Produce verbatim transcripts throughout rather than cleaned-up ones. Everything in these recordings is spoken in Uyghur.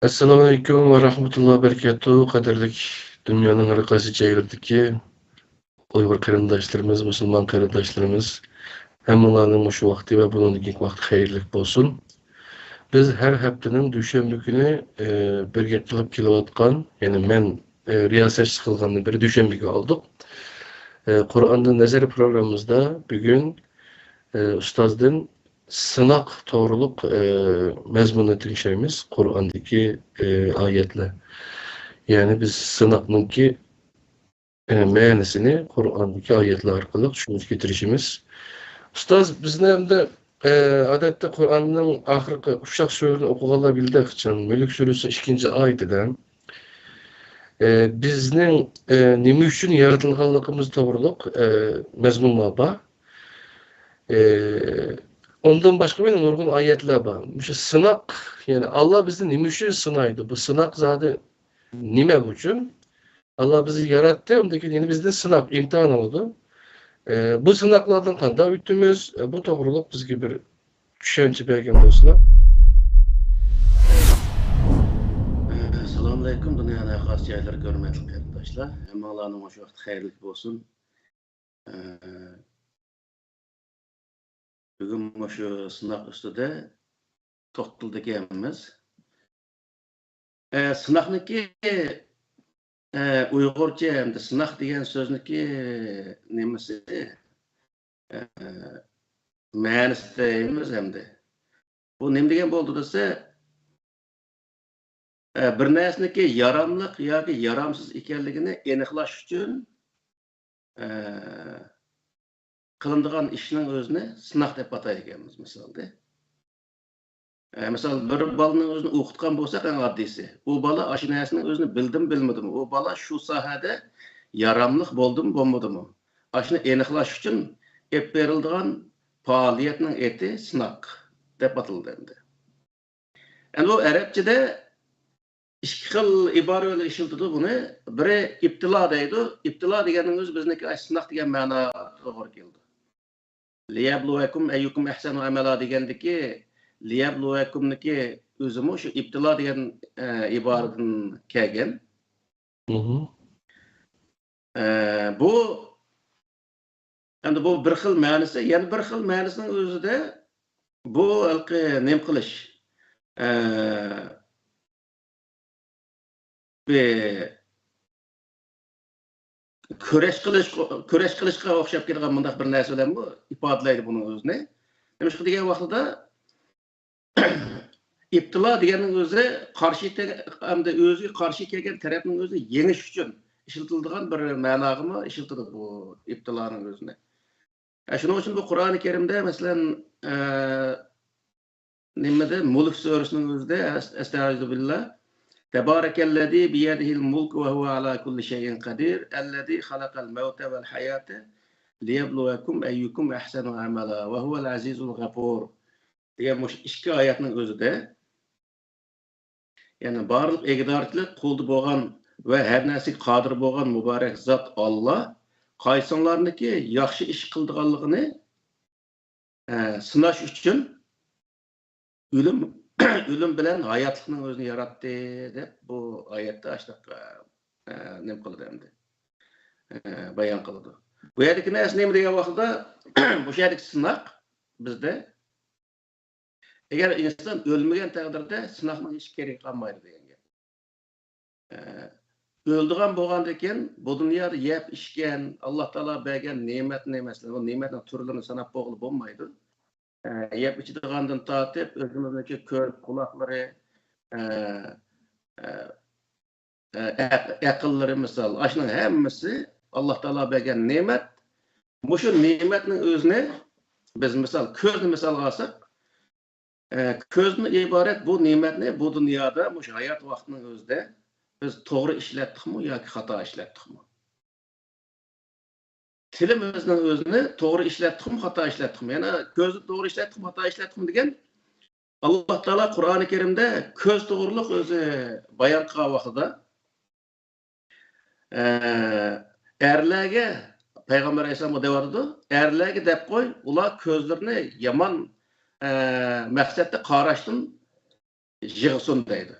ئەسسالامۇئەلەيكۇم ۋە رەھمەتۇللاھى ۋە بەرىكاتۇھ. قەدىرلىك دۇنيانىڭ ھەر قايسى جايلىرىدىكى ئۇيغۇر قېرىنداشلىرىمىز، مۇسۇلمان قېرىنداشلىرىمىز، ھەممىڭلارنىڭ مۇشۇ ۋاقتى ۋە بۇنىڭدىن كېيىنكى ۋاقتى خەيرلىك بولسۇن. بىز ھەر ھەپتىنىڭ دۈشەنبە كۈنى، ئە، بىرگە قىلىپ كېلىۋاتقان، يەنى مەن، ئە، رىياسەتچىلىك قىلغاندىن بېرى دۈشەنبىگە ئالدۇق. ئە، قۇرئاندىن نەزەر پروگراممىمىزدا بۈگۈن، ئە، ئۇستازدىن سىناق توغرۇلۇق، ئە، مەزمۇننى تىڭشايمىز، قۇرئاندىكى، ئە، ئايەتلەر. يەنى بىز سىناقنىڭكى، ئە، مەنىسىنى قۇرئاندىكى ئايەتلەر ئارقىلىق چۈشىنىشكە تىرىشىمىز. ئۇستاز، بىزنى ئەمدى، ئە، ئادەتتە قۇرئاننىڭ ئاخىرقى ئۇششاق سۈرىلىرىنى ئوقۇغانلار بىلىدۇ، قاچان مۈلۈك سۈرىسى ئىككىنچى ئايىتىدە، ئە، بىزنىڭ، ئە، نېمە ئۈچۈن يارىتىلغانلىقىمىز توغرۇلۇق، ئە، مەزمۇنلار بار. ئى، ئۇندىن باشقا يەنە نۇرغۇن ئايەتلەر بار. مۇشۇ سىناق، يەنى ئاللا بىزنى نېمە ئۈچۈن سىنايدۇ؟ بۇ سىناق زادى نېمە ئۈچۈن؟ ئاللا بىزنى ياراتتى، ئۇندىن كېيىن يەنە بىزدىن سىناق، ئىمتىھان ئالىدۇ. ئى، بۇ سىناقلاردىن قانداق ئۆتىمىز؟ ئى، بۇ توغرۇلۇق بىزگە بىر چۈشەنچە بەرگەن بولسىلا. ئى، ئەسسالامۇئەلەيكۇم، دۇنيانىڭ ھەر قايسى جايلىرىدىكى ھۆرمەتلىك قېرىنداشلار. ھەممىڭلارنىڭ مۇشۇ ۋاقتى خەيرلىك بولسۇن. ئە، بۈگۈن مۇشۇ سىناق ئۈستىدە توختىلىدىكەنمىز. ئە، سىناقنىكى، ئە، ئۇيغۇرچە ئەمدى سىناق دېگەن سۆزنىكى نېمىسى، ئە، مەنىسى دەيمىز ئەمدى. بۇ نېمە دېگەن بولدى دېسە، ئە، بىر نەرسىنىڭكى ياراملىق ياكى يارامسىز ئىكەنلىكىنى ئېنىقلاش ئۈچۈن، ئە، قىلىنىدىغان ئىشنىڭ ئۆزىنى سىناق دەپ ئاتايدىكەنمىز، مىسالدا. ئە، مىسال، بىر بالىنىڭ ئۆزىنى ئوقۇتقان بولساق، ئەڭ ئاددىيسى، ئۇ بالا ئاشۇ نەرسىنىڭ ئۆزىنى بىلدىمۇ، بىلمىدىمۇ، ئۇ بالا شۇ ساھەدە ياراملىق بولدىمۇ، بولمىدىمۇ، ئاشۇنى ئېنىقلاش ئۈچۈن ئېلىپ بېرىلىدىغان پائالىيەتنىڭ ئېتى سىناق دەپ ئاتىلىدۇ ئەمدى. ئەمدى بۇ ئەرەبچىدە ئىككى خىل ئىبارە بىلەن ئىشلىتىدۇ بۇنى. بىرى ئىبتىلا دەيدۇ. ئىبتىلا دېگەننىڭ ئۆزى بىزنىڭكى ئاشۇ سىناق دېگەن مەناغا توغرا كېلىدۇ. لىيەبلۇۋەكۇم ئەييۇكۇم ئەھسەنۇ ئەمەلا دېگەندىكى لىيەبلۇۋەكۇمنىكى ئۆزىمۇ شۇ ئىبتىلا دېگەن، ئە، ئىبارىدىن كەلگەن. مھم. ئە، بۇ، ئەمدى بۇ بىر خىل مەنىسى، يەنە بىر خىل مەنىسىنىڭ ئۆزىدە بۇ ھېلىقى نېمە قىلىش، ئە، بىر كۈرەش قىلىش، كۈرەش قىلىشقا ئوخشاپ كېتىدىغان مۇنداق بىر نەرسە بىلەنمۇ ئىپادىلەيدۇ بۇنىڭ ئۆزىنى. نېمىشقا دېگەن ۋاقتىدا، ئىبتىلا دېگەننىڭ ئۆزى قارشى تە-، ئەمدى ئۆزىگە قارشى كەلگەن تەرەپنىڭ ئۆزىنى يېڭىش ئۈچۈن ئىشلىتىلىدىغان بىر مەناغىمۇ ئىشلىتىدۇ بۇ ئىبتىلانىڭ ئۆزىنى. ئە، شۇنىڭ ئۈچۈن بۇ قۇرئانى كەرىمدە، مەسىلەن، ئە، نېمىدە، مۇلك سۈرىسىنىڭ ئۆزىدە، ئەس-، ئەستەئىزۇبىللا، تەبارەكەللەزى بىيەدىھىل مۇلكۇ ۋە ھۇۋە ئەلا كۇللى شەيئىن قەدىر، ئەللەزى خەلەقەل مەۋتە ۋەل ھەياتە لىيەبلۇۋەكۇم ئەييۇكۇم ئەھسەنۇ ئەمەلا ۋە ھۇۋەل ئەزىزۇل غەپۇر دېگەن مۇشۇ ئىككى ئايەتنىڭ ئۆزىدە، يەنى بارلىق ئىگىدارچىلىق قولىدا بولغان ۋە ھەر نەرسىگە قادىر بولغان مۇبارەك زات ئاللا قايسىڭلارنىڭكى ياخشى ئىش قىلىدىغانلىقىنى، ئە، سىناش ئۈچۈن ئۆلۈم، ئۆلۈم بىلەن ھاياتلىقنىڭ ئۆزىنى ياراتتى، دەپ بۇ ئايەتتە ئاشۇنداق، ئە، نېمە قىلىدۇ ئەمدى؟ ئە، بايان قىلىدۇ. بۇ يەردىكى نەرسە نېمە دېگەن ۋاقتىدا، بۇ يەردىكى سىناق بىزدە ئەگەر ئىنسان ئۆلمىگەن تەقدىردە سىناقنىڭ ھېچ كېرىكى قالمايدۇ دېگەن گەپ. ئە، ئۆلىدىغان بولغاندىن كېيىن، بۇ دۇنيادا يەپ ئىچكەن، ئاللا تائالا بەرگەن نېمەتنى، مەسىلەن، بۇ نېمەتنىڭ تۈرلىرىنى ساناپ بولغىلى بولمايدۇ. ئە، يەپ ئىچىدىغاندىن تارتىپ، ئۆزىمىزنىڭكى كۆز، قۇلاقلىرى، ئە، ئە، ئە، ئەق-، ئەقىللىرى مىسال، ئاشۇنىڭ ھەممىسى ئاللا تائالا بەرگەن نېمەت. مۇشۇ نېمەتنىڭ ئۆزىنى بىز مىسال، كۆزنى مىسالغا ئالساق، ئە، كۆزدىن ئىبارەت بۇ نېمەتنى بۇ دۇنيادا، مۇشۇ ھايات ۋاقتىنىڭ ئۆزىدە بىز توغرا ئىشلەتتۇقمۇ ياكى خاتا ئىشلەتتۇقمۇ؟ تىلىمىزنىڭ ئۆزىنى توغرا ئىشلەتتۇقمۇ، خاتا ئىشلەتتۇقمۇ؟ يەنى كۆزنى توغرا ئىشلەتتۇقمۇ، خاتا ئىشلەتتۇقمۇ دېگەن، ئاللا تائالا قۇرئانى كەرىمدە كۆز توغرۇلۇق ئۆزى بايان قىلغان ۋاقتىدا، ئە، ئەرلەرگە، پەيغەمبەر ئەلەيھىسسالام دەۋاتىدۇ، ئەرلەرگە دەپ قوي، ئۇلار كۆزلىرىنى يامان، ئە، مەقسەتتە قاراشتىن يىغسۇن دەيدۇ.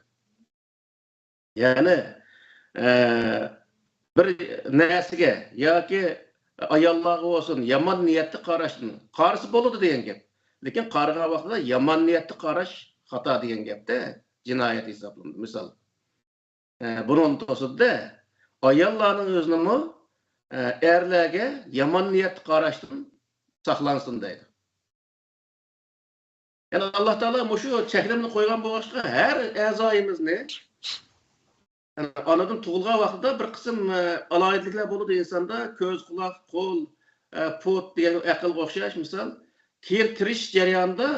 يەنى، ئە، بىر نەرسىگە ياكى ئاياللارغا بولسۇن، يامان نىيەتتە قاراشتىن، قارىسا بولىدۇ دېگەن گەپ. لېكىن قارىغان ۋاقتىدا يامان نىيەتتە قاراش خاتا دېگەن گەپتە، جىنايەت ھېسابلىنىدۇ. مىسال، ئە، بۇنىڭ توسىدىدە ئاياللارنىڭ ئۆزىنىمۇ، ئە، ئەرلەرگە يامان نىيەتتە قاراشتىن ساقلانسۇن دەيدۇ. يەنى ئاللا تائالا مۇشۇ چەكلىمىنى قويغان بولغاچقا، ھەر ئەزايىمىزنى، يەنى ئانىدىن تۇغۇلغان ۋاقتىدا بىر قىسىم، ئە، ئالاھىدىلىكلەر بولىدۇ ئىنساندا، كۆز، قۇلاق، قول، ئە، پۇت دېگەن ئەقىل ئوخشاش، مىسال، كېيىن تىرىشىش جەريانىدا،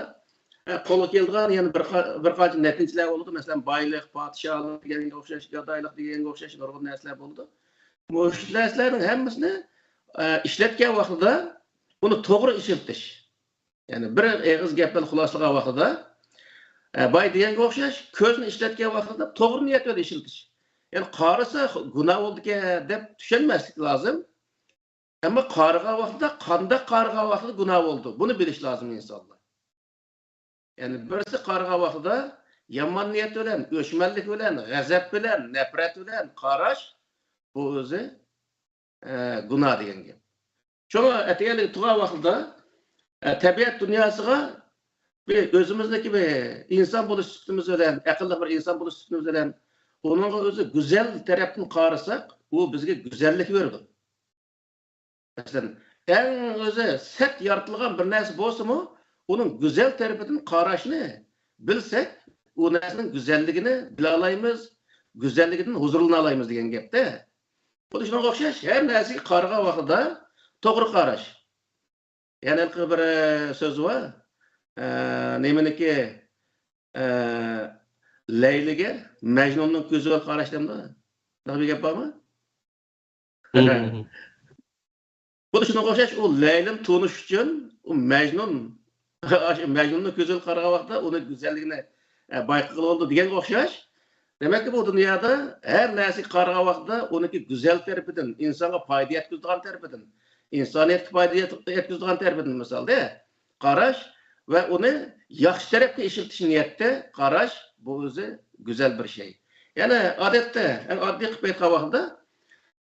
ئە، قولغا كېلىدىغان يەنە بىر قا-، بىر قانچە نەتىجىلەر بولىدۇ. مەسىلەن، بايلىق، پادىشاھلىق دېگەنگە ئوخشاش، گادايلىق دېگەنگە ئوخشاش نۇرغۇن نەرسىلەر بولىدۇ. مۇشۇ نەرسىلەرنىڭ ھەممىسىنى، ئە، ئىشلەتكەن ۋاقتىدا ئۇنى توغرا ئىشلىتىش. يەنى بىر ئېغىز گەپ بىلەن خۇلاسىلىغان ۋاقتىدا، ئە، باي دېگەنگە ئوخشاش، كۆزنى ئىشلەتكەن ۋاقتىدا توغرا نىيەت بىلەن ئىشلىتىش. يەنى قارىسا گۇناھ بولىدىكەن دەپ چۈشەنمەسلىك لازىم. ئەمما قارىغان ۋاقتىدا، قانداق قارىغان ۋاقتىدا گۇناھ بولىدۇ، بۇنى بىلىش لازىم ئىنسانلار. يەنى بىرسى قارىغان ۋاقتىدا يامان نىيەت بىلەن، ئۆچمەنلىك بىلەن، غەزەپ بىلەن، نەپرەت بىلەن قاراش، بۇ ئۆزى، ئە، گۇناھ دېگەن گەپ. شۇڭا ئەتىگەنلىك تۇرغان ۋاقتىدا، ئە، تەبىئەت دۇنياسىغا بىر ئۆزىمىزنىڭكى بىر ئىنسان بولۇش سۈپىتىمىز بىلەن، ئەقىللىق بىر ئىنسان بولۇش سۈپىتىمىز بىلەن، ئۇنىڭغا ئۆزى گۈزەل تەرەپتىن قارىساق، ئۇ بىزگە گۈزەللىك بېرىدۇ. مەسىلەن، ئەڭ ئۆزى سەت يارىتىلغان بىر نەرسە بولسىمۇ، ئۇنىڭ گۈزەل تەرىپىدىن قاراشنى بىلسەك، ئۇ نەرسىنىڭ گۈزەللىكىنى بىلالايمىز، گۈزەللىكىدىن ھۇزۇرلىنالايمىز دېگەن گەپتە. خۇددى شۇنىڭغا ئوخشاش، ھەر نەرسىگە قارىغان ۋاقتىدا توغرا قاراش. يەنە ھېلىقى بىر، ئە، سۆز بار. ئە، نېمىنىكى، ئە، لەيلىگە مەجنۇننىڭ كۆزى بىلەن قاراش دەمدۇ؟ شۇنداق بىر گەپ بارمۇ؟ مم. خۇددى شۇنىڭغا ئوخشاش، ئۇ لەيلىنى تونۇش ئۈچۈن ئۇ مەجنۇن، مەجنۇننىڭ كۆزىگە قارىغان ۋاقتىدا ئۇنىڭ گۈزەللىكىنى، ئە، بايقىغىلى بولىدۇ دېگەنگە ئوخشاش. دېمەككى، بۇ دۇنيادا ھەر نەرسىگە قارىغان ۋاقتىدا ئۇنىڭكى گۈزەل تەرىپىدىن، ئىنسانغا پايدا يەتكۈزىدىغان تەرىپىدىن، ئىنسانىيەتكە پايدا يەت-، يەتكۈزىدىغان تەرىپىدىن، مىسالدا، قاراش ۋە ئۇنى ياخشى تەرەپكە ئىشلىتىش نىيەتتە قاراش، بۇ ئۆزى گۈزەل بىر شەي. يەنى ئادەتتە، ئەڭ ئاددىي قىلىپ ئېيتقان ۋاقتىدا،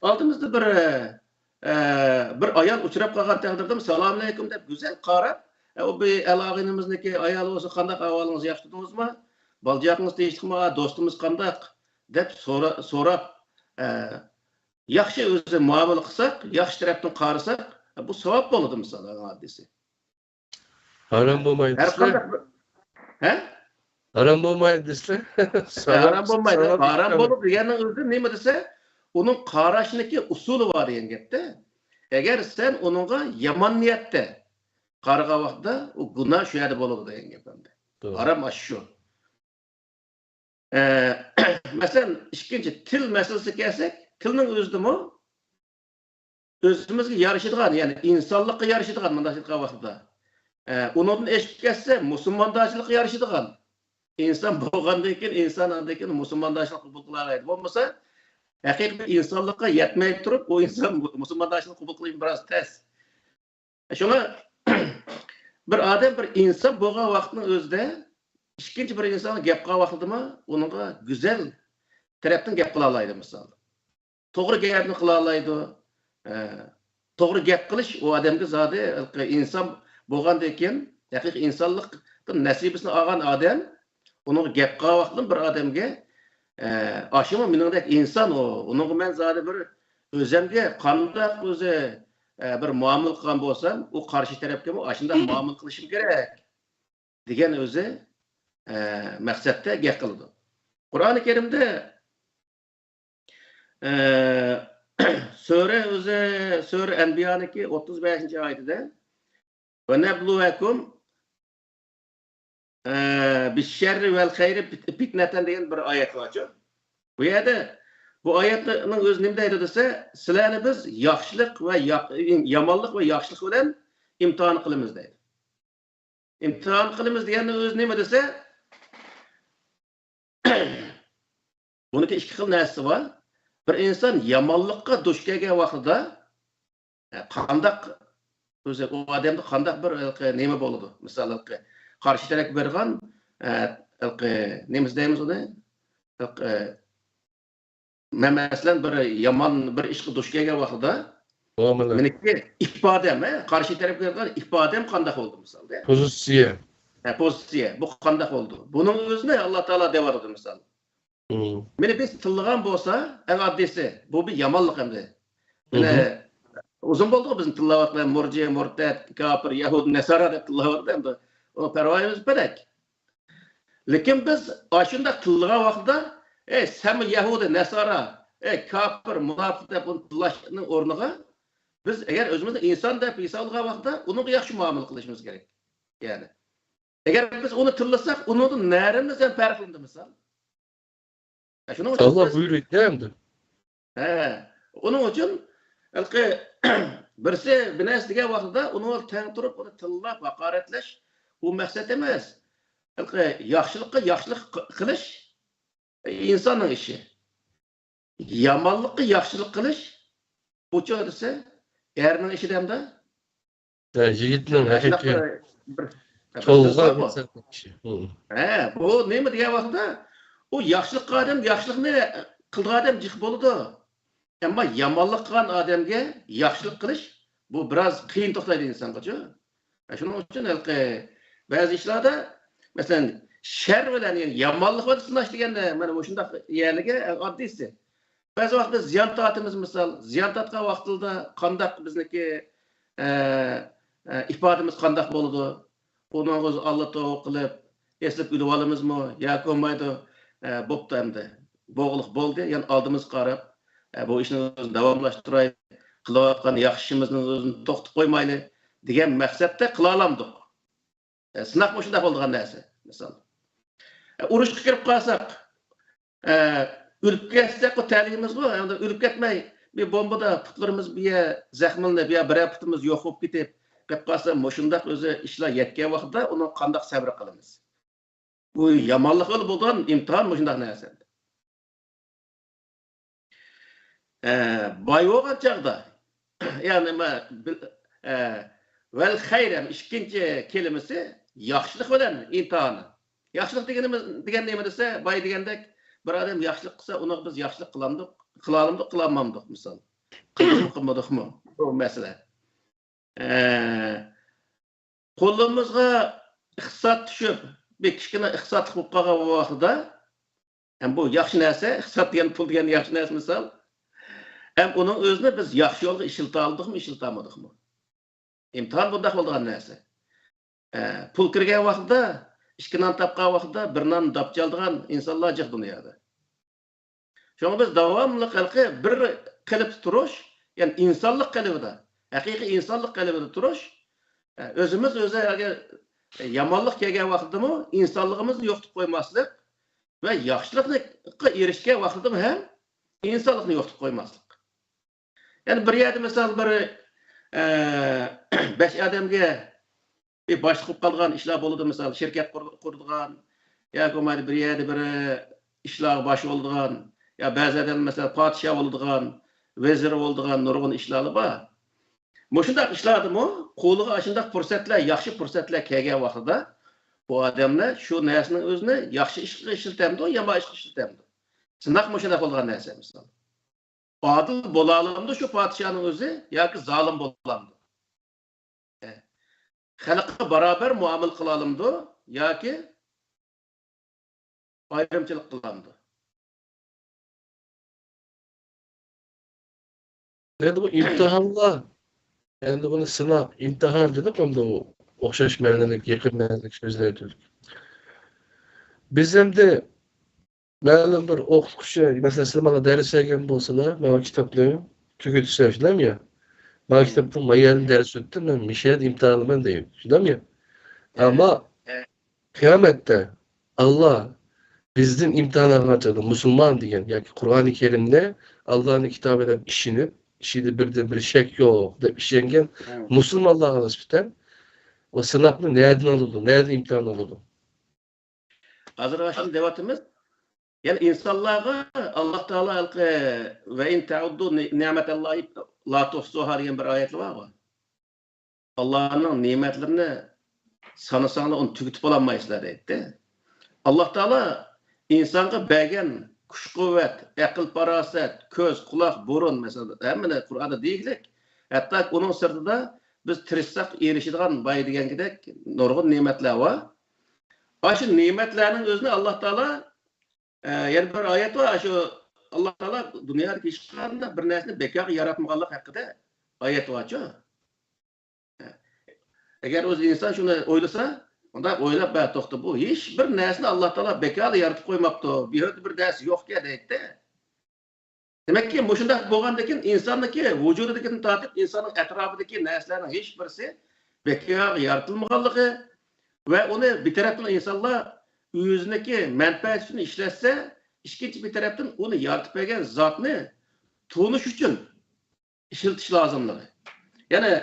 ئالدىمىزدا بىر، ئە، بىر ئايال ئۇچراپ قالغان تەقدىردىمۇ، «سالامۇئەلەيكۇم» دەپ گۈزەل قاراپ، ئە، ئۇ بىر ئاغىنىمىزنىكى ئايالى بولسا، «قانداق ئەھۋالىڭىز، ياخشى تۇردىڭىزمۇ؟ بالىچاقىڭىز تىنچلىقمۇ؟ ئا، دوستىمىز قانداق؟» دەپ سورا-، سوراپ، ئە، ياخشى ئۆزى مۇئامىلە قىلساق، ياخشى تەرەپتىن قارىساق، بۇ ساۋاب بولىدۇ، مىسال، ئەڭ ئاددىيسى. ھارام بولمايدۇ ھەر دېسىلە. قانداق بىر، ھە؟ ھارام بولمايدۇ دېسىلە. ھە، ساۋاب، ھارام بولمايدۇ. ساۋاب ھارام ئىكەن. بولىدۇ دېگەننىڭ ئۆزى نېمە دېسە، ئۇنىڭ قاراشنىكى ئۇسۇلى بار دېگەن گەپتە. ئەگەر سەن ئۇنىڭغا يامان نىيەتتە قارىغان ۋاقىتتا، ئۇ گۇناھ شۇ يەردە بولىدۇ دېگەن گەپ ئەمدى. توغرا. ھارام ئاشۇ. ئە، مەسىلەن، ئىككىنچى، تىل مەسىلىسىگە كەلسەك، تىلنىڭ ئۆزىدىمۇ ئۆزىمىزگە يارىشىدىغان، يەنى ئىنسانلىققا يارىشىدىغان، مۇنداق ئېيتقان ۋاقتىدا، ئە، ئۇنىڭدىن ئېشىپ كەتسە، مۇسۇلماندارچىلىققا يارىشىدىغان. ئىنسان بولغاندىن كېيىن، ئىنسان ئاندىن كېيىن مۇسۇلماندارچىلىق قوبۇل قىلالايدۇ. بولمىسا، ھەقىقىي ئىنسانلىققا يەتمەي تۇرۇپ، ئۇ ئىنسان مۇسۇلماندارچىلىق قوبۇل قىلىش بىراز تەس. شۇڭا بىر ئادەم بىر ئىنسان بولغان ۋاقىتنىڭ ئۆزىدە ئىككىنچى بىر ئىنسانغا گەپ قىلغان ۋاقتىدىمۇ ئۇنىڭغا گۈزەل تەرەپتىن گەپ قىلالايدۇ، مىسال. توغرا گەپنى قىلالايدۇ. ئە، توغرا گەپ قىلىش ئۇ ئادەمگە زادى، ئىنسان بولغاندىن كېيىن، ھەقىقىي ئىنسانلىق نەسىبىسىنى ئالغان ئادەم، ئۇنىڭغا گەپ قىلغان ۋاقتىدا بىر ئادەمگە ئە، ئاشۇمۇ مېنىڭدەك ئىنسان ئۇ. ئۇنىڭغا مەن زادى بىر ئۆزەمگە قانداق ئۆزى، ئە، بىر مۇئامىلە قىلغان بولسام، ئۇ قارشى تەرەپكىمۇ ئاشۇنداق مۇئامىلە قىلىشىم كېرەك دېگەن ئۆزى، ئە، مەقسەتتە گەپ قىلىدۇ. قۇرئانى كەرىمدە، ئە، سۈرە ئۆزى، سۈرە ئەنبىيانىڭكى ئوتتۇز بەشىنچى ئايىتىدە، «ۋە نەبلۇۋەكۇم، ئە، بىششەررى ۋەل خەيرى پىت-، پىتنەتەن» دېگەن بىر ئايەت بارچۇ. بۇ يەردە بۇ ئايەتنىڭ ئۆزى نېمە دەيدۇ دېسە، سىلەرنى بىز ياخشىلىق ۋە يا-، يامانلىق ۋە ياخشىلىق بىلەن ئىمتىھان قىلىمىز دەيدۇ. ئىمتىھان قىلىمىز دېگەننىڭ ئۆزى نېمە دېسە، بۇنىڭكى ئىككى خىل نەرسىسى بار. بىر ئىنسان يامانلىققا دۇچ كەلگەن ۋاقتىدا، ئە، قانداق ئۆزى ئۇ ئادەمدە قانداق بىر ھېلىقى نېمە بولىدۇ؟ مىسال، ھېلىقى قارشى تەرەپكە بېرىدىغان، ئە، ھېلىقى نېمىسى دەيمىز ئۇنى؟ ھېلىقى، مەن مەسىلەن، بىر يامان بىر ئىشقا دۇچ كەلگەن ۋاقتىدا، مۇئامىلە. مېنىڭكى ئىپادەم، ھە، قارشى تەرەپكە بېرىدىغان ئىپادەم قانداق بولىدۇ، مىسالدا؟ پوزىتسىيە. ھە، پوزىتسىيە. بۇ قانداق بولىدۇ؟ بۇنىڭ ئۆزىنى ئاللا تائالا دەۋاتىدۇ، مىسال. مم. مېنى بىز تىللىغان بولسا، ئەڭ ئاددىيسى، بۇ بىر يامانلىق ئەمدى. مېنى مم. ئۇزۇن بولدىغۇ بىزنى تىللاۋاتقىلى، مۇرجى، مۇرتەت، كاپىر، يەھۇدىي، نەسارا دەپ تىللاۋاتىدۇ ئەمدى. ئۇنىڭ پەرۋايىمىز پەلەك. لېكىن بىز ئاشۇنداق تىللىغان ۋاقتىدا، «ئەي، سەنمۇ يەھۇدىي، نەسارا، ئەي، كاپىر، مۇناپىق» دەپ ئۇنى تىللاشنىڭ ئورنىغا، بىز ئەگەر ئۆزىمىزنى ئىنسان دەپ ھېسابلىغان ۋاقتىدا، ئۇنىڭغا ياخشى مۇئامىلە قىلىشىمىز كېرەك. يەنى، ئەگەر بىز ئۇنى تىللىساق، ئۇنىڭدىن نەرىمىز ھەم پەرقلىنىدۇ، مىسال. شۇنىڭ ئۈچۈن ئاللا بىز بۇيرۇيدۇ ئەمدى. ھە، ئۇنىڭ ئۈچۈن ھېلىقى بىرسى بىر نەرسە دېگەن ۋاقتىدا ئۇنىڭغا تەڭ تۇرۇپ، ئۇنى تىللاپ، ھاقارەتلەش، ئۇ مەقسەت ئەمەس. ھېلىقى ياخشىلىققا ياخشىلىق ق-، قىلىش ئىنساننىڭ ئىشى. يامانلىققا ياخشىلىق قىلىش، بۇچۇ دېسە، ئەرنىڭ ئىشى دەمدە. ھە، يىگىتنىڭ ھەقىقىي تولغا ئىنسان كىشى. ھە، بۇ نېمە دېگەن ۋاقىتتا، ئۇ ياخشىلىق قىلغان ئادەم، ياخشىلىقنى قىلىدىغان ئادەم جىق بولىدۇ. ئەمما يامانلىق قىلغان ئادەمگە ياخشىلىق قىلىش، بۇ بىراز قىيىن توختايدۇ ئىنسانغىچۇ. شۇنىڭ ئۈچۈن ھېلىقى بەزى ئىشلاردا، مەسىلەن، شەر بىلەن، يەنى يامانلىق بىلەن سىناش دېگەندە، مانا مۇشۇنداق يەرلىگە ئاددىيسى. بەزى ۋاقىتتا زىيان تارتىمىز، مىسال، زىيان تارتقان ۋاقتىدا قانداق بىزنىڭكى، ئە، ئە، ئىپادىمىز قانداق بولىدۇ؟ ئۇنىڭغا ئاللا توۋا قىلىپ، ئېسىلىپ ئۆلۈۋالىمىزمۇ؟ ياكى بولمايدۇ، ئە، بوپتۇ ئەمدى. بولغۇلۇق بولدى، يەنە ئالدىمىزغا قاراپ، ئە، بۇ ئىشنى ئۆزىنى داۋاملاشتۇراي، قىلىۋاتقان ياخشى ئىشىمىزنى ئۆزىنى توختىتىپ قويمايلى دېگەن مەقسەتتە قىلالامدۇق. ئە، سىناق مۇشۇنداق بولىدىغان نەرسە، مىسال. ئە، ئۇرۇشقا كىرىپ قالساق، ئە، ئۆلۈپ كەتسەك، بۇ تەلىيىمىزغۇ، ئەمدى ئۆلۈپ كەتمەي، بىر بومبىدا پۇتلىرىمىز بىر يەر زەخىملىنىپ، يا بىرەر پۇتىمىز يوق بولۇپ كېتىپ قېلىپ قالسا، مۇشۇنداق ئۆزى ئىشلار يەتكەن ۋاقىتتا ئۇنىڭغا قانداق سەۋر قىلىمىز؟ بۇ يامانلىق بىلەن بولىدىغان ئىمتىھان مۇشۇنداق نەرسە. ئە، باي بولغان چاغدا، يەنى نېمە، بىل-، ئە، ۋەل خەير، ئىككىنچى كەلىمىسى ياخشىلىق بىلەن ئىمتىھانى. ياخشىلىق دېگىنىمىز، دېگەن نېمە دېسە، باي دېگەندەك بىر ئادەم ياخشىلىق قىلسا، ئۇنىڭغا بىز ياخشىلىق قىلامدۇق، قىلالامدۇق، قىلالمامدۇق، مىسال. قىلدۇقمۇ، قىلمىدۇقمۇ؟ بۇ مەسىلە. ئە، قولىمىزغا ئىقتىساد چۈشۈپ، بىر كىچىككىنە ئىقتىسادلىق بولۇپ قالغان ۋاقتىدا، ھەم بۇ ياخشى نەرسە، ئىقتىساد دېگەن پۇل دېگەن ياخشى نەرسە، مىسال. ھەم ئۇنىڭ ئۆزىنى بىز ياخشى يولغا ئىشلىتالدۇقمۇ، ئىشلىتالمىدۇقمۇ؟ ئىمتىھان بۇنداق بولىدىغان نەرسە. ئە، پۇل كىرگەن ۋاقتىدا، ئىككى نان تاپقان ۋاقتىدا بىر نان داپچالدىغان ئىنسانلار جىق دۇنيادا. شۇڭا بىز داۋاملىق ھېلىقى بىر قېلىپتا تۇرۇش، يەنى ئىنسانلىق قېلىپىدا، ھەقىقىي ئىنسانلىق قېلىپىدا تۇرۇش، ئۆزىمىز ئۆزى ئەگەر يامانلىق كەلگەن ۋاقتىدىمۇ ئىنسانلىقىمىزنى يوقىتىپ قويماسلىق ۋە ياخشىلىققا ئېرىشكەن ۋاقتىدىمۇ ھەم ئىنسانلىقنى يوقىتىپ قويماسلىق. يەنى بىر يەردە، مىسال، بىر، ئە، بەش ئادەمگە بىر باشلىق بولۇپ قالىدىغان ئىشلار بولىدۇ، مىسال، شىركەت قۇر-، قۇرىدىغان ياكى بولمايدۇ بىر يەردە بىر ئىشلارغا باشلىق بولىدىغان، يا بەزى ئادەم، مىسال، پادىشاھ بولىدىغان، ۋەزىر بولىدىغان نۇرغۇن ئىشلار بار. مۇشۇنداق ئىشلاردىمۇ قولىغا ئاشۇنداق پۇرسەتلەر، ياخشى پۇرسەتلەر كەلگەن ۋاقتىدا بۇ ئادەملەر شۇ نەرسىنىڭ ئۆزىنى ياخشى ئىشقا ئىشلىتەمدۇ، يامان ئىشقا ئىشلىتەمدۇ؟ سىناق مۇشۇنداق بولغان نەرسە، مىسال. ئادىل بولالامدۇ شۇ پادىشاھنىڭ ئۆزى ياكى زالىم بولالامدۇ؟ ئە، خەلققە باراۋەر مۇئامىلە قىلالامدۇ ياكى ئايرىمچىلىق قىلالامدۇ؟ ئەمدى بۇ ئىمتىھانلار، ئەمدى بۇنى سىناق، ئىمتىھان دېدۇق، ئەمدى ئۇ ئوخشاش مەنىلىك، يېقىن مەنىلىك سۆزلەر ئۆتۈلدى. بىز ئەمدى مەلۇم بىر ئوقۇتقۇچى، مەسىلەن، سىلەر ماڭا دەرس بەرگەن بولسىلا، ماڭا كىتابنى تۈگىتىسە، شۇنداقمۇ يا؟ ماڭا كىتابنىڭ ما يەردىن دەرس ئۆتتى، مەن مۇشۇ يەردە ئىمتىھان ئالىمەن دەيدۇ، شۇنداقمۇ يا؟ ئەمما قىيامەتتە ئاللا بىزدىن ئىمتىھان ئالغان چاغدا مۇسۇلمان دېگەن ياكى قۇرئانى كەرىمنى ئاللانىڭ كىتابى دەپ ئىشىنىپ، ئىچىدە بىردىن بىر شەك يوق دەپ ئىشەنگەن مۇسۇلمانلارغا نىسبەتەن ئۇ سىناقنى نەدىن ئالىدۇ، نەدىن ئىمتىھان ئالىدۇ؟ ھازىر شۇنى دەۋاتىمىز. يەنى ئىنسانلارغا ئاللا تائالا ھېلىقى «ۋە ئىن تەئۇددۇ نىئمەتەللاھى لا تۇھسۇھا» دېگەن بىر ئايەتلەر بارغۇ. ئاللانىڭ نېمەتلىرىنى سانىساڭلار ئۇنى تۈگىتىپ بولالمايسىلەر دەيتتى. ئاللا تائالا ئىنسانغا بەرگەن كۈچ-قۇۋۋەت، ئەقىل-پاراسەت، كۆز، قۇلاق، بۇرۇن، مەسىلەن، ھەممىنى قۇرئاندا دېگۈدەك. ھەتتا ئۇنىڭ سىرتىدا بىز تىرىشساق ئېرىشىدىغان باي دېگەنگىدەك نۇرغۇن نېمەتلەر بار. ئاشۇ نېمەتلەرنىڭ ئۆزىنى ئاللا تائالا، ئە، يەنە بىر ئايەت بار، شۇ ئاللا تائالا دۇنيادىكى ھېچقانداق بىر نەرسىنى بىكارغا ياراتمىغانلىق ھەققىدە ئايەت بارچۇ. ئەگەر ئۆزى ئىنسان شۇنى ئويلىسا، ئۇنداق ئويلاپ، «بە، توختا، بۇ ھېچ بىر نەرسىنى ئاللا تائالا بىكارلا يارىتىپ قويماپتۇ، بىھۇدە بىر نەرسە يوقكەن» دەيتتى. دېمەككى، مۇشۇنداق بولغاندىكىن ئىنساننىڭكى ۋۇجۇدىدىكىدىن تارتىپ ئىنساننىڭ ئەتراپىدىكى نەرسىلەرنىڭ ھېچ بىرسى بىكارغا يارىتىلمىغانلىقى ۋە ئۇنى بىر تەرەپتىن ئىنسانلار ئۆزىنىڭكى مەنپەئەتى ئۈچۈن ئىشلەتسە، ئىككىنچى بىر تەرەپتىن ئۇنى يارىتىپ بەرگەن زاتنى تونۇش ئۈچۈن ئىشلىتىش لازىملىقى. يەنى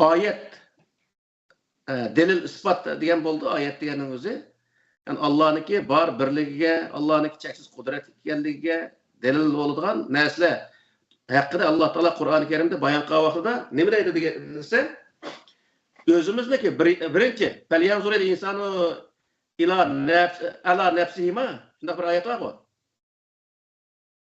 ئايەت، ئە، دەلىل ئىسپات دېگەن بولدى، ئايەت دېگەننىڭ ئۆزى. يەنى ئاللانىڭكى بار بىرلىكىگە، ئاللانىڭكى چەكسىز قۇدرەتلىك ئىكەنلىكىگە دەلىل بولىدىغان نەرسىلەر ھەققىدە ئاللا تائالا قۇرئانى كەرىمدە بايان قىلغان ۋاقتىدا نېمە دەيدۇ دېگەن دېسە، ئۆزىمىزنىڭكى بىر-، بىرىنچى، «فەليەنزۇرىل ئىنسانۇ ئىلا نەپس-، ئەلا نەپسىھىما»، شۇنداق بىر ئايەت بارغۇ.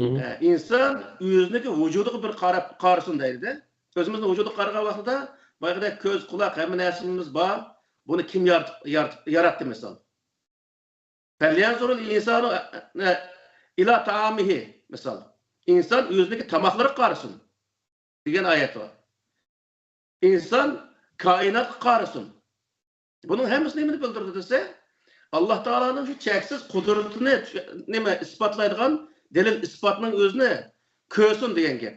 ئە، ئىنسان ئۆزىنىڭكى ۋۇجۇدىغا بىر قاراپ، قارىسۇن دەيدۇ-دە. ئۆزىمىزنىڭ ۋۇجۇدىغا قارىغان ۋاقتىدا، بايىقىدەك كۆز، قۇلاق، ھەممە نەرسىمىز بار. بۇنى كىم يارىتىپ، يارىتىپ، ياراتتى، مىسال؟ «فەليەنزۇرىل ئىنسانۇ، ئە، ئە، ئىلا تائامىھى»، مىسال. ئىنسان ئۆزىنىڭكى تاماقلىرىغا قارىسۇن دېگەن ئايەت بار. ئىنسان كائىناتقا قارىسۇن. بۇنىڭ ھەممىسى نېمىنى بىلدۈرىدۇ دېسە، ئاللا تائالانىڭ شۇ چەكسىز قۇدرىتىنى، نېمە، ئىسپاتلايدىغان دەلىل ئىسپاتنىڭ ئۆزىنى كۆرسۇن دېگەن گەپ.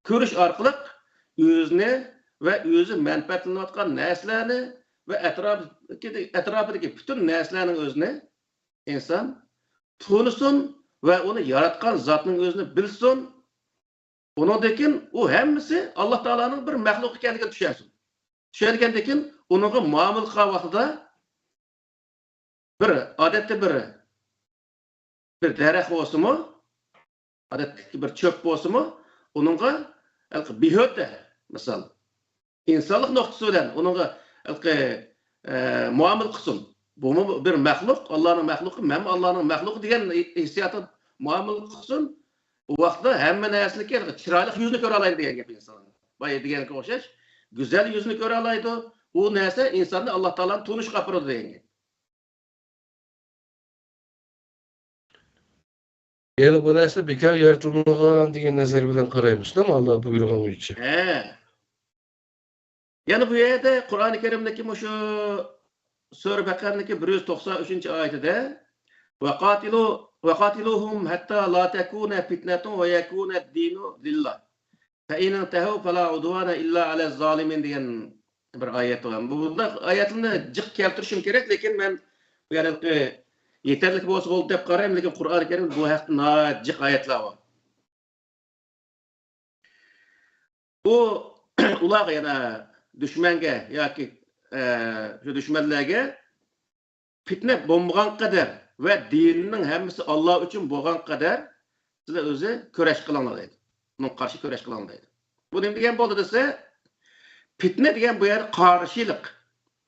كۆرۈش ئارقىلىق ئۆزىنى ۋە ئۆزى مەنپەئەتلىنىۋاتقان نەرسىلەرنى ۋە ئەتراپىدىكى، ئەتراپىدىكى پۈتۈن نەرسىلەرنىڭ ئۆزىنى ئىنسان تونۇسۇن ۋە ئۇنى ياراتقان زاتنىڭ ئۆزىنى بىلسۇن. ئۇنىڭدىن كېيىن ئۇ ھەممىسى ئاللا تائالانىڭ بىر مەخلۇق ئىكەنلىكىنى چۈشەنسۇن. چۈشەنگەندىن كېيىن ئۇنىڭغا مۇئامىلە قىلغان ۋاقتىدا بىر، ئادەتتە بىر، بىر دەرەخ بولسىمۇ، ئادەتتىكى بىر چۆپ بولسىمۇ، ئۇنىڭغا ھېلىقى بىھۆدە، مىسال، ئىنسانلىق نۇقتىسى بىلەن ئۇنىڭغا ھېلىقى، ئە، مۇئامىلە قىلسۇن. بۇمۇ بىر مەخلۇق، ئاللانىڭ مەخلۇقى، مەنمۇ ئاللانىڭ مەخلۇقى دېگەن ھېسسىياتتا مۇئامىلە قىلسۇن. ئۇ ۋاقىتتا ھەممە نەرسىنىڭكى چىرايلىق يۈزىنى كۆرەلەيدۇ دېگەن گەپ ئىنسان. بايا دېگەنگە ئوخشاش، گۈزەل يۈزىنى كۆرەلەيدۇ. ئۇ نەرسە ئىنساننى ئاللا تائالانى تونۇشقا ئاپىرىدۇ دېگەن گەپ. يەنى بۇ نەرسە بىكار يارىتىلمىغان دېگەن نەزەر بىلەن قارايمىز، ئاللا بۇيرۇغان بويىچە. ھە. يەنە بۇ يەردە قۇرئانى كەرىمدىكى مۇشۇ سۈرە بەقەرىنىڭكى بىر يۈز توقسان ئۈچىنچى ئايىتىدە، «ۋەقاتىلۇ، ۋەقاتىلۇھۇم ھەتتا لا تەكۇنە پىتنەتۇن ۋە يەكۇنەد دىنۇ لىللا. فەئىن ئىنتەھەۋ فەلا ئۇدۋانە ئىللا ئەلەز زالىمىن» دېگەن بىر ئايەت بار. بۇنداق ئايەتلەرنى جىق كەلتۈرۈشۈم كېرەك، لېكىن مەن بۇ يەردە يېتەرلىك بولسا بولدى دەپ قارايمەن، لېكىن قۇرئانى كەرىمدە بۇ ھەقتە ناھايىتى جىق ئايەتلەر بار. ئۇ ئۇلارغا، يەنە دۈشمەنگە ياكى، ئە، شۇ دۈشمەنلەرگە پىتنە بولمىغان قەدەر ۋە دىننىڭ ھەممىسى ئاللا ئۈچۈن بولغان قەدەر سىلەر ئۆزى كۈرەش قىلىڭلار دەيدۇ. ئۇنىڭغا قارشى كۈرەش قىلىڭلار دەيدۇ. بۇ نېمە دېگەن بولدى دېسە، پىتنە دېگەن بۇ يەردە قارشىلىق.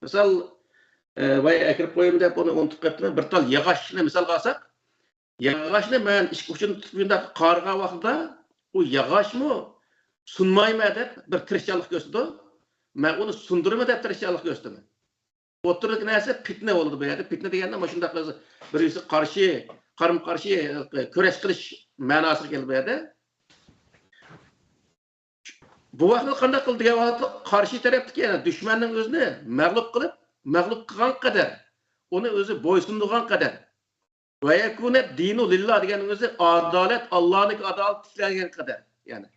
مىسال، ئە، ۋاي ئەكىرىپ قويايمۇ دەپ ئۇنى ئۇنتۇپ قېپتىمەن. بىر تال ياغاچنى مىسالغا ئالساق، ياغاچنى مەن ئىككى ئۇچىنى تۇتۇپ شۇنداق قارىغان ۋاقتىدا، ئۇ ياغاچمۇ سۇنمايمەن دەپ بىر تىرىشچانلىق كۆرسىتىدۇ. مەن ئۇنى سۇندۇرىمەن دەپ تىرىشچانلىق كۆرسىتىمەن. ئوتتۇرىدىكى نەرسە پىتنە بولىدۇ بۇ يەردە. پىتنە دېگەندە مۇشۇنداق بىرسى قارشى، قارىمۇ قارشى كۈرەش قىلىش مەناسىغا كېلىدۇ بۇ يەردە. بۇ ۋاقىتتا قانداق قىلدى دېگەن ۋاقىتتا، قارشى تەرەپتىكى، يەنى دۈشمەننىڭ ئۆزىنى مەغلۇپ قىلىپ، مەغلۇپ قىلغان قەدەر، ئۇنى ئۆزى بويسۇندۇرغان قەدەر، ۋە يەكۇنە دىنۇ لىللا دېگەننىڭ ئۆزى ئادالەت، ئاللانىڭكى ئادالىتى تىكلەنگەن قەدەر، يەنى.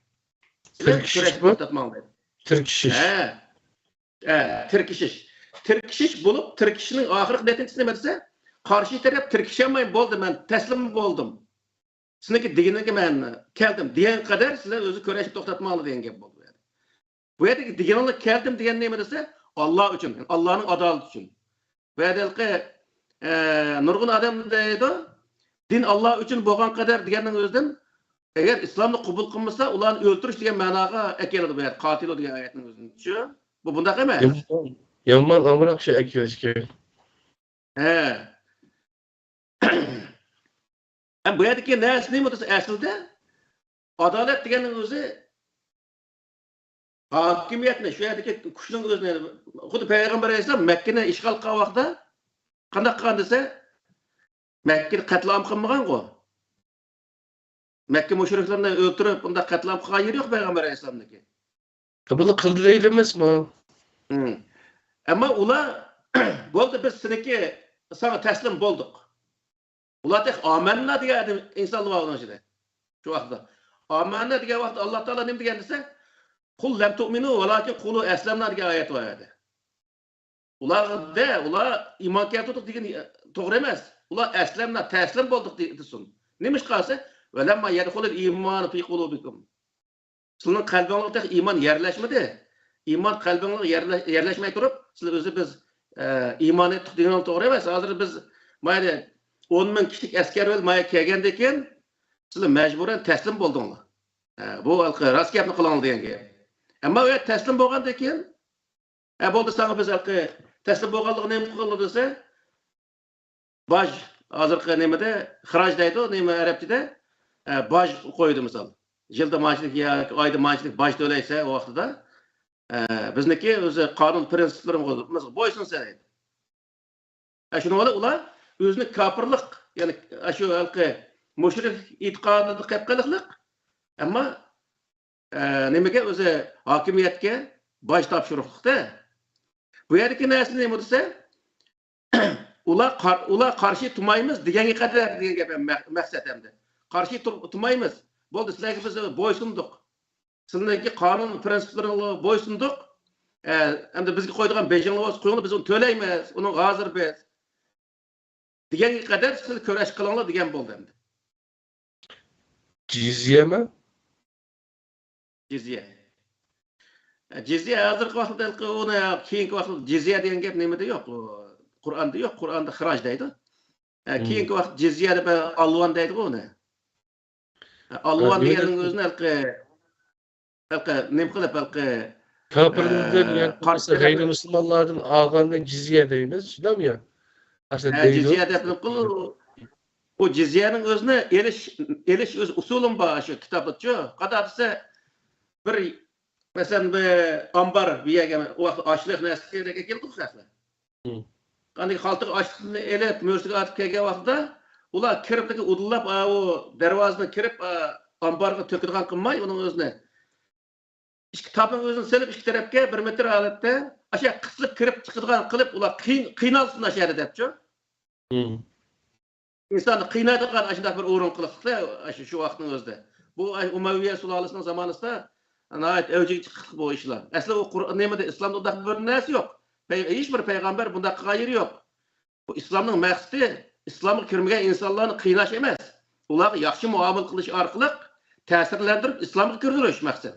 بىلەن تىركىشىش كۈرەشنى بۇ. توختاتماڭ دەيدۇ. تىركىشىش. ھە. ھە، تىركىشىش. تىركىشىش بولۇپ، تىركىشىشنىڭ ئاخىرقى نەتىجىسى نېمە دېسە، قارشى تەرەپ تىركىشەلمەي، بولدى، مەن تەسلىم بولدۇم. سېنىڭكى دېگىنىڭگە مەن كەلدىم دېگەن قەدەر سىلەر ئۆزى كۈرەشنى توختاتماڭلار دېگەن گەپ بولدى بۇ يەردە. بۇ يەردىكى دېگىنىڭلار كەلدىم دېگەن نېمە دېسە، ئاللا ئۈچۈن، ئاللانىڭ ئادالىتى ئۈچۈن. بۇ يەردە ھېلىقى، ئە، نۇرغۇن ئادەم دەيدۇ، دىن ئاللا ئۈچۈن بولغان قەدەر دېگەننىڭ ئۆزىدىن، ئەگەر ئىسلامنى قوبۇل قىلمىسا، ئۇلارنى ئۆلتۈرۈش دېگەن مەناغا ئەكېلىدۇ بۇ يەردە، قاتىلۇ دېگەن ئايەتنىڭ ئۆزىنى. شۇ؟ بۇ بۇنداق ئەمەس. يامان، يامان ئامراق شۇ ئەكېلىشكە. ھە. ھەم بۇ يەردىكى نەرسە نېمە دېسە، ئەسلىدە ئادالەت دېگەننىڭ ئۆزى ھاكىمىيەتنى، شۇ يەردىكى كۈچنىڭ ئۆزىنى، خۇددى پەيغەمبەر ئەلەيھىسسالام مەككىنى ئىشغال قىلغان ۋاقتىدا قانداق قىلغان دېسە، مەككىدە قەتلىئام قىلمىغانغۇ. مەككە مۇشرىكلىرىنى ئۆلتۈرۈپ، بۇنداق قەتلىئام قىلغان يېرى يوق پەيغەمبەر ئەلەيھىسسالامنىڭكى. بۇنى قىلدى دەيلىمىزمۇ؟ ھىم. ئەمما ئۇلار، بولدى، بىز سېنىڭكى، ساڭا تەسلىم بولدۇق. ئۇلار تېخى ئامەننا دېگەن ئىنسانلار بار ئۇنىڭ ئىچىدە. شۇ ۋاقىتتا. ئامەننا دېگەن ۋاقىتتا ئاللا تائالا نېمە دېگەن دېسە، قۇل لەم تۇئمىنۇ ۋالاكىن قۇلۇ ئەسلەمنا دېگەن ئايەت بار ئەدە. ئۇلار دە، ئۇلار ئىمان كەلتۈردۇق دېگىنى توغرا ئەمەس. ئۇلار ئەسلەمنا، تەسلىم بولدۇق دېسۇن. نېمىشقا دېسە، ۋەلەمما يەدخۇلىل ئىمانۇ فى قۇلۇبىكۇم. سىلىنىڭ قەلبىڭلارغا تېخى ئىمان يەرلەشمىدى. ئىمان قەلبىڭلارغا يەرلە-، يەرلەشمەي تۇرۇپ، سىلەر ئۆزى بىز، ئە، ئىمان ئېيتتۇق دېگىنىڭ توغرا ئەمەس. ھازىر بىز مايلى ئون مىڭ كىشىلىك ئەسكەر بىلەن مايا كەلگەندىن كېيىن، سىلەر مەجبۇرەن تەسلىم بولدۇڭلار. ئە، بۇ ھېلىقى راست گەپنى قىلىڭلار دېگەن گەپ. ئەمما ئۇ يەر تەسلىم بولغاندىن كېيىن، ئە، بولدى، ساڭا بىز ھېلىقى تەسلىم بولغانلىقىنى نېمە قىلدى دېسە، باج، ھازىرقى نېمىدە، خىراج دەيدۇ، نېمە ئەرەبچىدە، ئە، باج قويدى مىسال. يىلدا مانچىلىك ياكى ئايدا مانچىلىك باج تۆلەيسەن ئۇ ۋاقتىدا. ئە، بىزنىكى ئۆزى قانۇن پىرىنسىپلىرىمىزغا بويسۇنسا دەيدۇ. ئە، شۇنىڭ بىلەن ئۇلار ئۆزىنى كاپىرلىق، يەنى ئاشۇ ھېلىقى مۇشرىك ئېتىقادىدا قېلىپ قېلىقلىق، ئەمما، ئە، نېمىگە ئۆزى ھاكىمىيەتكە باج تاپشۇرۇقلۇقتا. بۇ يەردىكى نەرسە نېمە دېسە، ئۇلار قار-، ئۇلار قارشى تۇرمايمىز دېگەنگە قەدەر دېگەن گەپ مە-، مەقسەت ئەمدى. قارشى تۇر-، تۇرمايمىز. بولدى، سىلەرگە بىز بويسۇندۇق. سىلەرنىڭكى قانۇن پىرىنسىپلىرىڭلارغا بويسۇندۇق. ئە، ئەمدى بىزگە قويىدىغان بېجىڭلار بولسا قويۇڭلار، بىز ئۇنى تۆلەيمىز، ئۇنىڭغا ھازىر بىز. دېگەنگە قەدەر سىز كۈرەش قىلىڭلار دېگەن بولدى ئەمدى. جىزيەمۇ؟ جىزيە. ئە، جىزيە ھازىرقى ۋاقىتتا ھېلىقى ئۇنى، كېيىنكى ۋاقىتتا جىزيە دېگەن گەپ نېمىدە يوق؟ ئۇ قۇرئاندا يوق، قۇرئاندا خىراج دەيدۇ. ئە، مم. كېيىنكى ۋاقىت جىزيە دەپ ئالۋان دەيدىغۇ ئۇنى. ئە، ئالۋان ئە، دېگەننىڭ ئۆزىنى ھېلىقى، ھېلىقى نېمە قىلىپ، ھېلىقى، كاپىرلىقتىن، ئە، يەنى قارشى غەيرىي مۇسۇلمانلاردىن ئالغاننى جىزيە دەيمىز، شۇنداقمۇ يا؟ ئەسلى ھە، دەيدۇ. جىزيە دەپ نېمە قىل-، ئۇ جىزيەنىڭ ئۆزىنى ئېلىش، ئېلىش ئۆز ئۇسۇلۇم بار شۇ كىتابتىچۇ. قانداق دېسە، بىر، مەسىلەن، بىر ئامبار، بىر يەرگە ئۇ ۋاقىتتا ئاشلىق نەرسە كېرەك ئەكېلىدۇ خەقلەر. مم. ئاندىن خالتىغا ئاشلىقنى ئېلىپ، مۈرىسىگە ئارتىپ كەلگەن ۋاقتىدا، ئۇلار كىرىپلىكى ئۇدۇللاپ، ئا، ئۇ دەرۋازىدىن كىرىپ، ئا، ئامبارغا تۆكىدىغان قىلماي ئۇنىڭ ئۆزىنى. ئىككى تاپنىڭ ئۆزىنى سېلىپ، ئىككى تەرەپكە بىر مېتىر ھالەتتە، ئاشۇ قىسىلىپ كىرىپ چىقىدىغان قىلىپ، ئۇلار قىين-، قىينالسۇن ئاشۇ يەردە دەپچۇ. مم. ئىنساننى قىينايدىغان ئاشۇنداق بىر ئورۇن قىلىقلىقتا، ئاشۇ، شۇ ۋاقىتنىڭ ئۆزىدە. بۇ ئۇمەۋىيە سۇلالىسىنىڭ زامانىسىدا ناھايىتى ئەۋجىگە چىقىپتۇ بۇ ئىشلار. ئەسلى ئۇ قۇر-، نېمىدە، ئىسلامدا ئۇنداق بىر نەرسە يوق. پەي-، ھېچ بىر پەيغەمبەر بۇنداق قىلغان يېرى يوق. بۇ ئىسلامنىڭ مەقسىتى ئىسلامغا كىرمىگەن ئىنسانلارنى قىيناش ئەمەس، ئۇلارغا ياخشى مۇئامىلە قىلىش ئارقىلىق تەسىرلەندۈرۈپ ئىسلامغا كىردۈرۈش مەقسەت.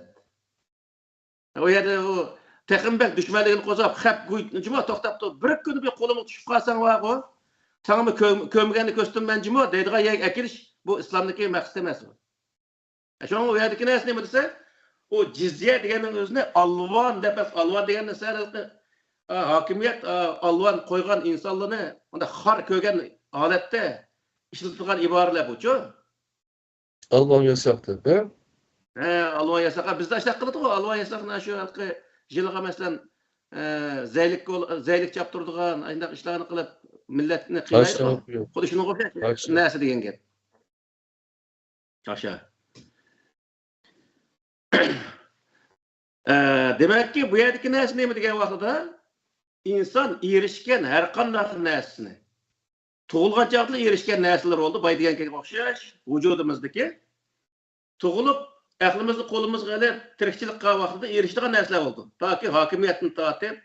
ئۇ يەردە ئۇ تېخىمۇ بەك دۈشمەنلىكىنى قوزغاپ، خەپ گۇي-، جۇما توختاپتۇ. بىر كۈنى بىر قولۇمغا چۈشۈپ قالساڭ بارغۇ، ساڭىمۇ كۆ-، كۆرمىگەننى كۆرسىتىمەن جۇما دەيدىغان يەرگە ئەكېلىش، بۇ ئىسلامدىكى مەقسىتى ئەمەس ئۇ. شۇڭا ئۇ يەردىكى نەرسە نېمە دېسە، ئۇ جىزيە دېگەننىڭ ئۆزىنى ئالۋان دەپ، ئالۋان دېگەن نەرسە ھېلىقى، ئا، ھاكىمىيەت، ئا، ئالۋان قويغان ئىنسانلارنى ئۇنداق خار كۆرگەن ھالەتتە ئىشلىتىدىغان ئىبارىلەر بۇچۇ. ئالۋان ياساق دەپ، ھە؟ ھە، ئالۋان ياساق. ھە، بىزدە ئاشۇنداق قىلىدىغۇ، ئالۋان ياساقنى شۇ ھېلىقى يىلىغا مەسىلەن، ئە، زەيلىك، زەيلىك چاپتۇرىدىغان، ئاشۇنداق ئىشلارنى قىلىپ مىللەتنى قىينايدىغۇ. خۇددى شۇنىڭغا ئوخشاش نەرسە دېگەن گەپ. ئاشۇ. ئە، دېمەككى، بۇ يەردىكى نەرسە نېمە دېگەن ۋاقتىدا، ئىنسان ئېرىشكەن ھەر قانداق نەرسىنى، تۇغۇلغان چاغدىلا ئېرىشكەن نەرسىلەر بولدى، باي دېگەنگە ئوخشاش، ۋۇجۇدىمىزدىكى. تۇغۇلۇپ، ئەقلىمىزنى قولىمىزغا ئېلىپ، تىرىكچىلىك قىلغان ۋاقتىدا ئېرىشىدىغان نەرسىلەر بولىدۇ. تاكى ھاكىمىيەتتىن تارتىپ،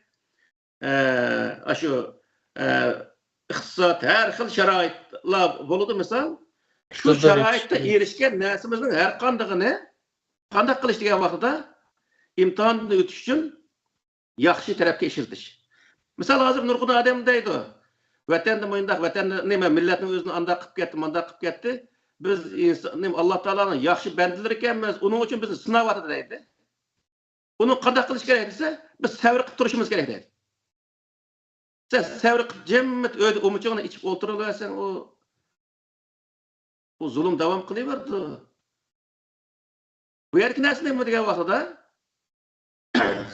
ئە، ئاشۇ، ئە، ئىقتىساد، ھەر خىل شارائىتلار بولىدۇ، مىسال. شۇ شارائىتتا ئېرىشكەن نەرسىمىزنىڭ ھەر قاندىقىنى قانداق قىلىش دېگەن ۋاقتىدا ئىمتىھاندىن ئۆتۈش ئۈچۈن ياخشى تەرەپكە ئىشلىتىش. مىسال، ھازىر نۇرغۇن ئادەم دەيدۇ، ۋەتەندە مۇنداق، ۋەتەندە نېمە، مىللەتنىڭ ئۆزىنى ئانداق قىلىپ كەتتى، مانداق قىلىپ كەتتى. بىز ئىنسان، نېمە، ئاللا تائالانىڭ ياخشى بەندىلىرى ئىكەنمىز، ئۇنىڭ ئۈچۈن بىزنى سىناۋاتىدۇ دەيدۇ. ئۇنى قانداق قىلىش كېرەك دېسە، بىز سەۋر قىلىپ تۇرۇشىمىز كېرەك دەيدۇ. سەن سەۋر قىلىپ جىممىت ئۆيدە ئۇمىچىڭنى ئىچىپ ئولتۇرۇۋەرسەڭ، ئۇ، ئۇ زۇلۇم داۋام قىلىۋېرىدۇ. بۇ يەردىكى نەرسە نېمە دېگەن ۋاقتىدا،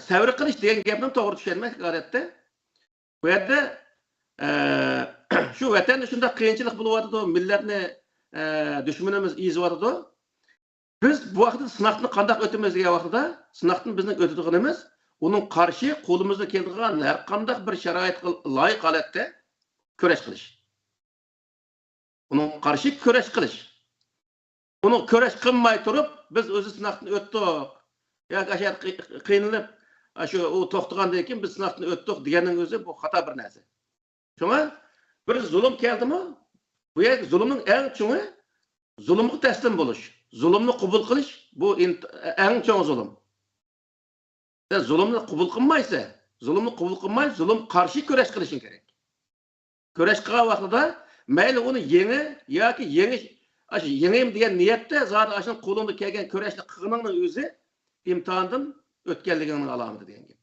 سەۋر قىلىش دېگەن گەپنى توغرا چۈشەنمەك ئادەتتە. بۇ يەردە، ئە، شۇ ۋەتەندە شۇنداق قىيىنچىلىق بولۇۋاتىدۇ، مىللەتنى، ئە، دۈشمىنىمىز ئېزىۋاتىدۇ. بىز بۇ ۋاقىتتا سىناقتىن قانداق ئۆتىمىز دېگەن ۋاقتىدا، سىناقتىن بىزنىڭ ئۆتىدىغىنىمىز، ئۇنىڭ قارشى قولىمىزدىن كېلىدىغان ھەر قانداق بىر شارائىتقا لايىق ھالەتتە كۈرەش قىلىش. ئۇنىڭغا قارشى كۈرەش قىلىش. ئۇنىڭ كۈرەش قىلماي تۇرۇپ، بىز ئۆزى سىناقتىن ئۆتتۇق ياكى ئاشۇ يەردە قىي-، قىينىلىپ، ئاشۇ ئۇ توختىغاندىن كېيىن بىز سىناقتىن ئۆتتۇق دېگەننىڭ ئۆزى بۇ خاتا بىر نەرسە. شۇڭا بىر زۇلۇم كەلدىمۇ، بۇ يەردە زۇلۇمنىڭ ئەڭ چوڭى، زۇلۇمغا تەسلىم بولۇش، زۇلۇمنى قوبۇل قىلىش، بۇ ئىنت-، ئەڭ چوڭ زۇلۇم. سەن زۇلۇمنى قوبۇل قىلمايسەن. زۇلۇمنى قوبۇل قىلماي، زۇلۇم قارشى كۈرەش قىلىشىڭ كېرەك. كۈرەش قىلغان ۋاقتىدا مەيلى ئۇنى يېڭى ياكى يېڭىش، ئاشۇ يېڭىم دېگەن نىيەتتە زادى ئاشۇ قولۇڭدا كەلگەن كۈرەشنى قىلغىنىڭنىڭ ئۆزى ئىمتىھاندىن ئۆتكەنلىكىڭنىڭ ئالامىتى دېگەن گەپ.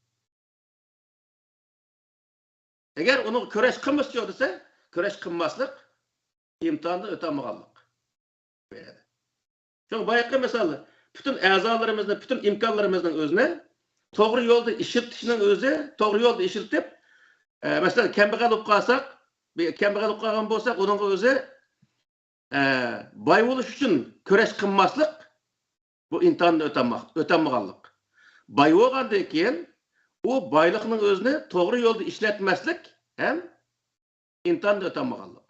ئەگەر ئۇنىڭغا كۈرەش قىلمىسىچۇ دېسە، كۈرەش قىلماسلىق ئىمتىھاندىن ئۆتەلمىغانلىق. شۇڭا بايىقى مىسال، پۈتۈن ئەزالىرىمىزنى، پۈتۈن ئىمكانلىرىمىزنىڭ ئۆزىنى توغرا يولدا ئىشلىتىشنىڭ ئۆزى، توغرا يولدا ئىشلىتىپ، ئە، مەسىلەن، كەمبەغەل بولۇپ قالساق، بىر كەمبەغەل بولۇپ قالغان بولساق، ئۇنىڭغا ئۆزى، ئە، باي بولۇش ئۈچۈن كۈرەش قىلماسلىق، بۇ ئىمتىھاندىن ئۆتەلمە-، ئۆتەلمىغانلىق. باي بولغاندىن كېيىن، ئۇ بايلىقنىڭ ئۆزىنى توغرا يولدا ئىشلەتمەسلىك ھەم ئىمتىھاندىن ئۆتەلمىغانلىق.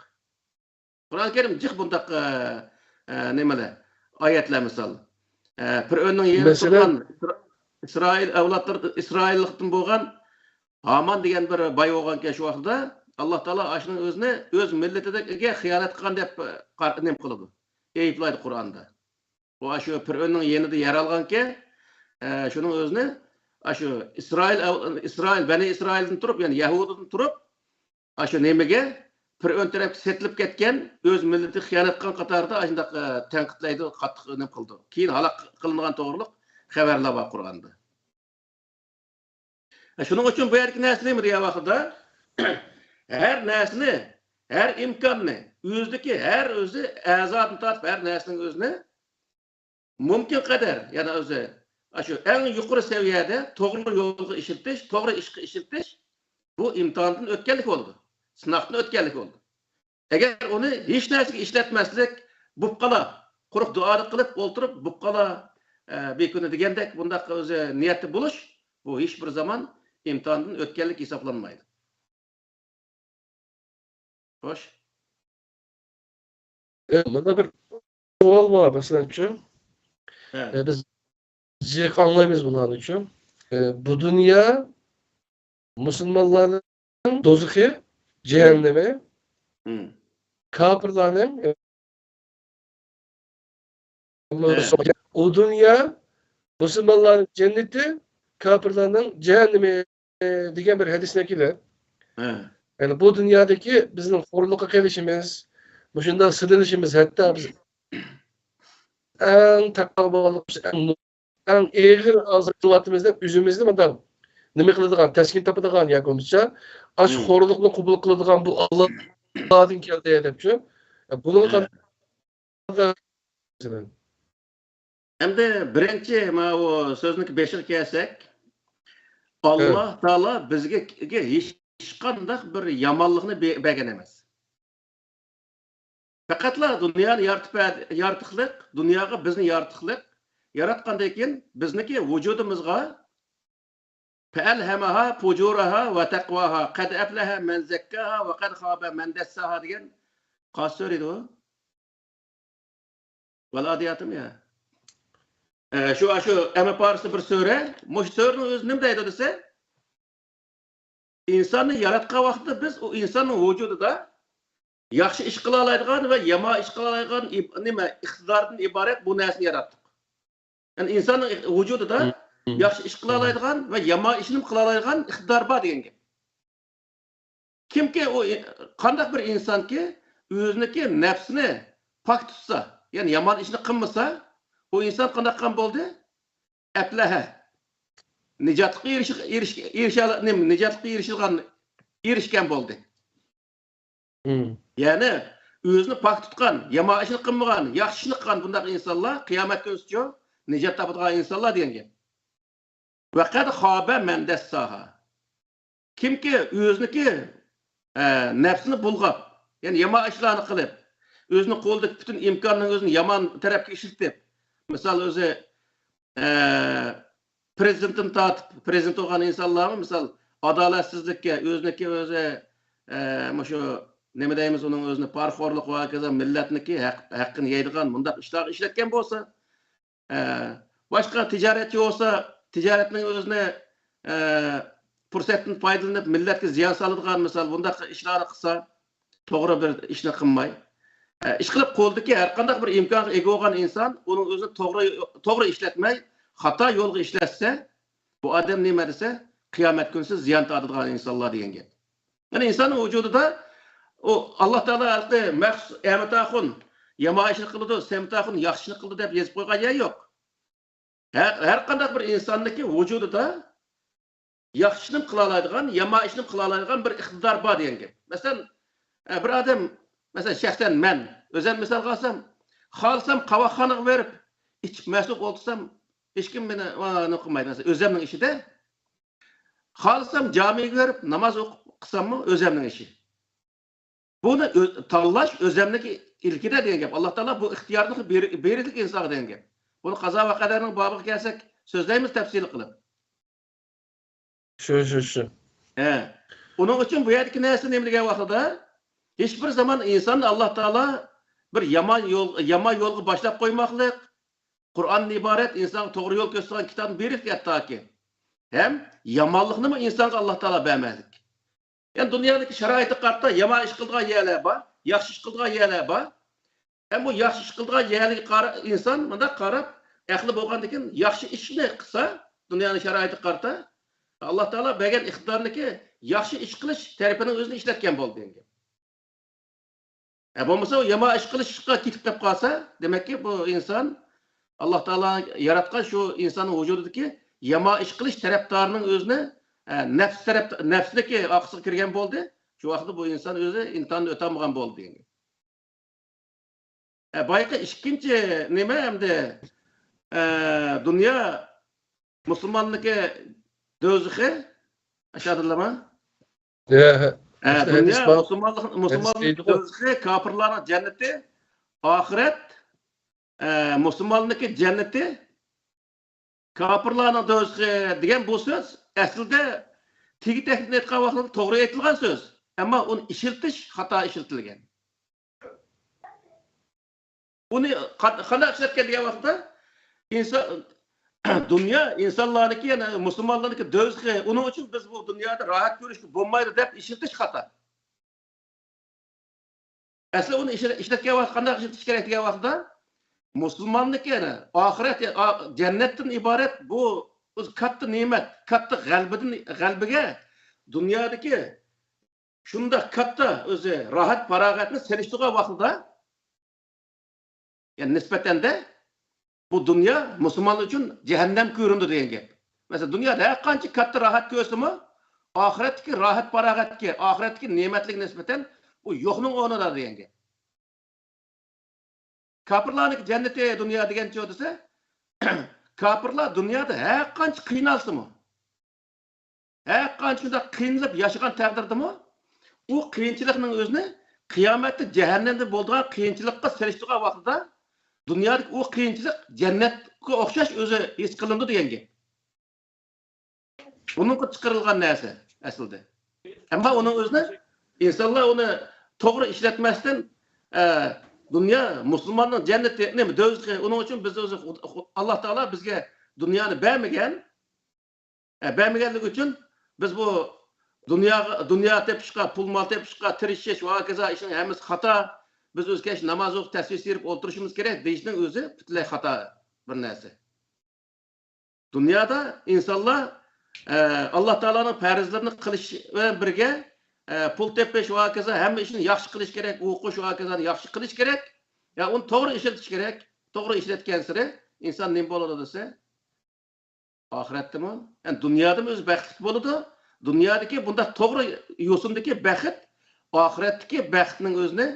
قۇرئان كەرىم جىق بۇنداق، ئە، ئە، نېمىلەر، ئايەتلەر مىسال. ئە، پىرئۆننىڭ يېنىدا مەسىلەن، تۇرغان ئىسرا-، ئىسرائىل ئەۋلادلىرى، ئىسرائىللىقتىن بولغان ھامان دېگەن بىر باي بولغانكەن شۇ ۋاقتىدا، ئاللا تائالا ئاشۇنىڭ ئۆزىنى ئۆز مىللىتىگە خىيانەت قىلغان دەپ، ئە، قار-، نېمە قىلىدۇ، ئەيىبلەيدۇ قۇرئاندا. ئۇ ئاشۇ پىرئۆننىڭ يېنىدا يەر ئالغانكەن، ئە، شۇنىڭ ئۆزىنى ئاشۇ ئىسرائىل، ئىسرائىل، بەنى ئىسرائىلدىن تۇرۇپ، يەنى يەھۇدىدىن تۇرۇپ، ئاشۇ نېمىگە، پىرئۆن تەرەپكە سېتىلىپ كەتكەن، ئۆز مىللىتىگە خىيانەت قىلغان قاتارىدا ئاشۇنداق، ئە، تەنقىدلەيدۇ، قاتتىق نېمە قىلىدۇ. كېيىن ھالاك قىلىنغان توغرۇلۇق خەۋەرلەر بار قۇرئاندا. شۇنىڭ ئۈچۈن بۇ يەردىكى نەرسە نېمە دېگەن ۋاقىتتا، ھەر نەرسىنى، ھەر ئىمكاننى، ئۆزىدىكى ھەر ئۆزى ئەزادىن تارتىپ ھەر نەرسىنىڭ ئۆزىنى مۇمكىن قەدەر، يەنى ئۆزى ئاشۇ ئەڭ يۇقىرى سەۋىيەدە توغرا يولغا ئىشلىتىش، توغرا ئىشقا ئىشلىتىش، بۇ ئىمتىھاندىن ئۆتكەنلىك بولىدۇ، سىناقتىن ئۆتكەنلىك بولىدۇ. ئەگەر ئۇنى ھېچ نەرسىگە ئىشلەتمەسلىك، بوپ قالا، قۇرۇق دۇئالىق قىلىپ ئولتۇرۇپ، بوپ قالا، ئە، بىر كۈنى دېگەندەك بۇنداق ئۆزى نىيەتتە بولۇش، بۇ ھېچ بىر زامان ئىمتىھاندىن ئۆتكەنلىك ھېسابلانمايدۇ. خوش. ئە، مۇندا بىر سوئال بار، مەسىلەنچۇ. ھە. ئە، بىز جىق ئاڭلايمىز بۇلارنىچۇ. ئە، بۇ دۇنيا مۇسۇلمانلارنىڭ دوزىخى، جەھەننىمى، ھىم. كاپىرلارنىڭ، ئە، ھە. ئۇ دۇنيا مۇسۇلمانلارنىڭ جەننىتى، كاپىرلارنىڭ جەھەننىمى دېگەن بىر ھەدىسنى كېلە. ھە. يەنى بۇ دۇنيادىكى بىزنىڭ خورلۇققا قېلىشىمىز، مۇشۇنداق سىلىنىشىمىز، ھەتتا بىز ئەڭ تەقۋالىق، ئەڭ، ئەڭ ئېغىر ئازاب قىلىۋاتىمىز دەپ ئۆزىمىزنى مۇنداق نېمە قىلىدىغان، تەسكىن تاپىدىغان ياكى بولمىسا ئاشۇ ھىم. خورلۇقنى قوبۇل قىلىدىغان بۇ ئاللادىن كەلدى دەپچۇ. بۇنىڭغا ھە. قانداق مەسىلەن؟ ئەمدى بىرىنچى ماۋۇ سۆزنىڭ بېشىغا كەلسەك، ئاللا ھە. تائالا بىزگە ھېچقانداق بىر يامانلىقنى بە-، بەرگەن ئەمەس. پەقەتلا دۇنيانى يارىتىپ بەر-، يارىتىقلىق، دۇنياغا بىزنى يارىتىقلىق، ياراتقاندىن كېيىن بىزنىڭكى ۋۇجۇدىمىزغا فألهمها فجورها وتقواها، قد أفلح من زكاها وقد خاب من دساها دېگەن قايسى سۈرە ئىدى ئۇ؟ والعاديات مۇ يا؟ ئە، شۇ، شۇ ئەمە پارسى بىر سۈرە. مۇشۇ سۈرىنىڭ ئۆزى نېمە دەيدۇ دېسە، ئىنساننى ياراتقان ۋاقىتتا بىز ئۇ ئىنساننىڭ ۋۇجۇدىدا ياخشى ئىش قىلالايدىغان ۋە يامان ئىش قىلالايدىغان ئىب-، نېمە، ئىقتىداردىن ئىبارەت بۇ نەرسىنى ياراتتۇق. يەنى ئىنساننىڭ ۋۇجۇدىدا ياخشى ئىش قىلالايدىغان ۋە يامان ئىشنى قىلالايدىغان ئىقتىدار بار دېگەن گەپ. كىمكى ئۇ، قانداق بىر ئىنسانكى ئۆزىنىڭكى نەپسىنى پاك تۇتسا، يەنى يامان ئىشنى قىلمىسا، ئۇ ئىنسان قانداق قىلغان بولدى؟ ئەپلەھە. نىجاتلىققا ئېرىش-، ئېرىش-، ئېرىشە-، نېمە، نىجاتلىققا ئېرىشىدىغان، ئېرىشكەن بولدى. يەنى ئۆزىنى پاك تۇتقان، يامان ئىشنى قىلمىغان، ياخشى ئىشنى قىلغان بۇنداق ئىنسانلار قىيامەت كۈنىسىچۇ نىجات تاپىدىغان ئىنسانلار دېگەن گەپ. ۋەقەد خابە مەن دەسساھا. كىمكى ئۆزىنىڭكى، ئە، نەپسىنى بۇلغاپ، يەنى يامان ئىشلارنى قىلىپ، ئۆزىنىڭ قولىدىكى پۈتۈن ئىمكاننى ئۆزىنى يامان تەرەپكە ئىشلىتىپ، مىسال، ئۆزى، ئە، پىرېزىدېنتتىن تارتىپ، پىرېزىدېنت بولغان ئىنسانلارمۇ، مىسال، ئادالەتسىزلىككە، ئۆزىنىڭكى ئۆزى، ئە، مۇشۇ نېمە دەيمىز، ئۇنىڭ ئۆزىنى پارىخورلۇق ۋە ھاكازا مىللەتنىڭكى ھەق-، ھەققىنى يەيدىغان مۇنداق ئىشلارغا ئىشلەتكەن بولسا، ئە، باشقا تىجارەتچى بولسا، تىجارەتنىڭ ئۆزىنى، ئە، پۇرسەتتىن پايدىلىنىپ، مىللەتكە زىيان سالىدىغان، مىسال، بۇنداق ئىشلارنى قىلسا، توغرا بىر ئىشنى قىلماي. ئە، ئىشقىلىپ، قولىدىكى ھەر قانداق بىر ئىمكانغا ئىگە بولغان ئىنسان ئۇنىڭ ئۆزىنى توغرا، توغرا ئىشلەتمەي، خاتا يولغا ئىشلەتسە، بۇ ئادەم نېمە دېسە، قىيامەت كۈنىسى زىيان تارتىدىغان ئىنسانلار دېگەن گەپ. يەنى ئىنساننىڭ ۋۇجۇدىدا ئۇ ئاللا تائالا ھېلىقى مەخسۇس ئەمىتاخۇن يامان ئىشنى قىلىدۇ، سەمىتاخۇن ياخشى ئىشنى قىلىدۇ دەپ يېزىپ قويغان يەر يوق. ھەر، ھەر قانداق بىر ئىنساننىڭكى ۋۇجۇدىدا ياخشى ئىشنىمۇ قىلالايدىغان، يامان ئىشنىمۇ قىلالايدىغان بىر ئىقتىدار بار دېگەن گەپ. مەسىلەن، ئە، بىر ئادەم، مەسىلەن، شەخسەن مەن ئۆزەمنى مىسالغا ئالسام، خالىسام قاۋاقخانىغا بېرىپ ئىچىپ مەست بولۇپ ئولتۇرسام، ھېچكىم مېنى، ئا، نېمە قىلمايدۇ. مەسىلەن، ئۆزەمنىڭ ئىشىدە. خالىسام جامىگە بېرىپ ناماز ئوقۇپ قىلساممۇ ئۆزەمنىڭ ئىشى. بۇنى ئۆ-، تاللاش ئۆزەمنىڭكى ئىلكىدە دېگەن گەپ. ئاللا تائالا بۇ ئىختىيارنى بېرى-، بېرىدىكى ئىنسانغا دېگەن گەپ. بۇنى قازا ۋە قەدەرنىڭ بابىغا كەلسەك سۆزلەيمىز تەپسىلىي قىلىپ. شۇ، شۇ، شۇ. ھە. ئۇنىڭ ئۈچۈن بۇ يەردىكى نەرسە نېمە دېگەن ۋاقتىدا، ھېچ بىر زامان ئىنساننى ئاللا تائالا بىر يامان يول، يامان يولغا باشلاپ قويماقلىق، قۇرئاندىن ئىبارەت ئىنسانغا توغرا يول كۆرسىتىدىغان كىتابنى بېرىدىكەن تاكى. ھەم يامانلىقنىمۇ ئىنسانغا ئاللا تائالا بەرمەسلىك. يەنى دۇنيادىكى شارائىتقا قارىتا يامان ئىش قىلىدىغان يەرلەر بار، ياخشى ئىش قىلىدىغان يەرلەر بار. ھەم بۇ ياخشى ئىش قىلىدىغان يەرلەرگە قارا-، ئىنسان مۇنداق قاراپ، ئەقلى بولغاندىكىن ياخشى ئىشنى قىلسا، دۇنيانىڭ شارائىتىغا قارىتا، ئاللا تائالا بەرگەن ئىقتىدارنىكى ياخشى ئىش قىلىش تەرىپىنىڭ ئۆزىنى ئىشلەتكەن بولدى دېگەن گەپ. ئە، بولمىسا ئۇ يامان ئىش قىلىشقا كېتىپ قېلىپ قالسا، دېمەككى، بۇ ئىنسان ئاللا تائالا ياراتقان شۇ ئىنساننىڭ ۋۇجۇدىدىكى يامان ئىش قىلىش تەرەپدارىنىڭ ئۆزىنى، ئە، نەپس تەرەپ، نەپسىنىكى ئارقىسىغا كىرگەن بولدى. شۇ ۋاقىتتا بۇ ئىنسان ئۆزى ئىمتىھاننى ئۆتەلمىگەن بولدى دېگەن گەپ. ئە، بايىقى ئىككىنچى نېمە ئەمدى، ئە، دۇنيا مۇسۇلماننىڭكى دوزىخى ئاشۇ ئادىللىما؟ ئە، ئە، ئاشۇ دۇنيا ھەدىس بار. مۇسۇلمانلىق، ھەدىس مۇسۇلماننىڭ دەيدىغۇ. دوزىخى، كاپىرلارنىڭ جەننىتى، ئاخىرەت، ئە، مۇسۇلماننىڭكى جەننىتى، كاپىرلارنىڭ دوزىخى دېگەن بۇ سۆز ئەسلىدە تېگى تەكتىدىن ئېيتقان ۋاقتىدا توغرا ئېيتىلغان سۆز. ئەمما ئۇنى ئىشلىتىش خاتا ئىشلىتىلگەن. ئۇنى قا-، قانداق ئىشلەتكەن دېگەن ۋاقىتتا، ئىنسان، دۇنيا ئىنسانلارنىڭكى، يەنى مۇسۇلمانلارنىڭكى دوزىخى، ئۇنىڭ ئۈچۈن بىز بۇ دۇنيادا راھەت كۆرۈشكە بولمايدۇ دەپ ئىشلىتىش خاتا. ئەسلى ئۇنى ئىشلە-، ئىشلەتكەن ۋاقىت قانداق ئىشلىتىش كېرەك دېگەن ۋاقىتتا، مۇسۇلماننىڭكى، يەنى ئاخىرەت، يا-، ئا-، جەننەتتىن ئىبارەت بۇ، بۇ كاتتا نېمەت، كاتتا غەلىبىدىن، غەلىبىگە دۇنيادىكى شۇنداق كاتتا ئۆزى راھەت-پاراغەتنى سېلىشتۇرغان ۋاقتىدا، يەنى نىسبەتەندە بۇ دۇنيا مۇسۇلمانلار ئۈچۈن جەھەننەم كۆرۈنىدۇ دېگەن گەپ. مەسىلەن، دۇنيادا ھەر قانچە كاتتا راھەت كۆرسىمۇ، ئاخىرەتتىكى راھەت-پاراغەتكە، ئاخىرەتتىكى نېمەتلىككە نىسبەتەن ئۇ يوقنىڭ ئورنىدا دېگەن گەپ. كاپىرلارنىڭكى جەننىتى دۇنيا دېگەنچۇ دېسە، كاپىرلار دۇنيادا ھەر قانچە قىينالسىمۇ، ھەر قانچە شۇنداق قىينىلىپ ياشىغان تەقدىردىمۇ، ئۇ قىيىنچىلىقنىڭ ئۆزىنى قىيامەتتە جەھەننەمدە بولىدىغان قىيىنچىلىققا سېلىشتۇرغان ۋاقتىدا، دۇنيادىكى ئۇ قىيىنچىلىق جەننەتكە ئوخشاش ئۆزى ھېس قىلىنىدۇ دېگەن گەپ. ئۇنىڭغا چىقىرىلغان نەرسە ئەسلىدە. ئەمما ئۇنىڭ ئۆزىنى ئىنسانلار ئۇنى توغرا ئىشلەتمەستىن، ئە، دۇنيا مۇسۇلماننىڭ جەننىتى، نېمە، دوزىخى، ئۇنىڭ ئۈچۈن بىز ئۆزى، ئاللا تائالا بىزگە دۇنيانى بەرمىگەن. ئە، بەرمىگەنلىكى ئۈچۈن بىز بۇ دۇنياغا، دۇنيا تېپىشقا، پۇل مال تېپىشقا تىرىشىش ۋە ھاكازا ئىشنىڭ ھەممىسى خاتا. بىز ئۆزى كەچ ناماز ئوقۇپ، تەسبىھ سىيرىپ ئولتۇرۇشىمىز كېرەك دېيىشنىڭ ئۆزى پۈتۈنلەي خاتا بىر نەرسە. دۇنيادا ئىنسانلار، ئە، ئاللا تائالانىڭ پەرزلىرىنى قىلىش بىلەن بىرگە، ئە، پۇل تېپىش ۋە ھاكازا ھەممە ئىشنى ياخشى قىلىش كېرەك، ئوقۇش ۋە ھاكازانى ياخشى قىلىش كېرەك. يا ئۇنى توغرا ئىشلىتىش كېرەك. توغرا ئىشلەتكەنسېرى ئىنسان نېمە بولىدۇ دېسە، ئاخىرەتتىمۇ، يەنى دۇنيادىمۇ ئۆزى بەختلىك بولىدۇ. دۇنيادىكى بۇنداق توغرا يوسۇندىكى بەخت ئاخىرەتتىكى بەختنىڭ ئۆزىنى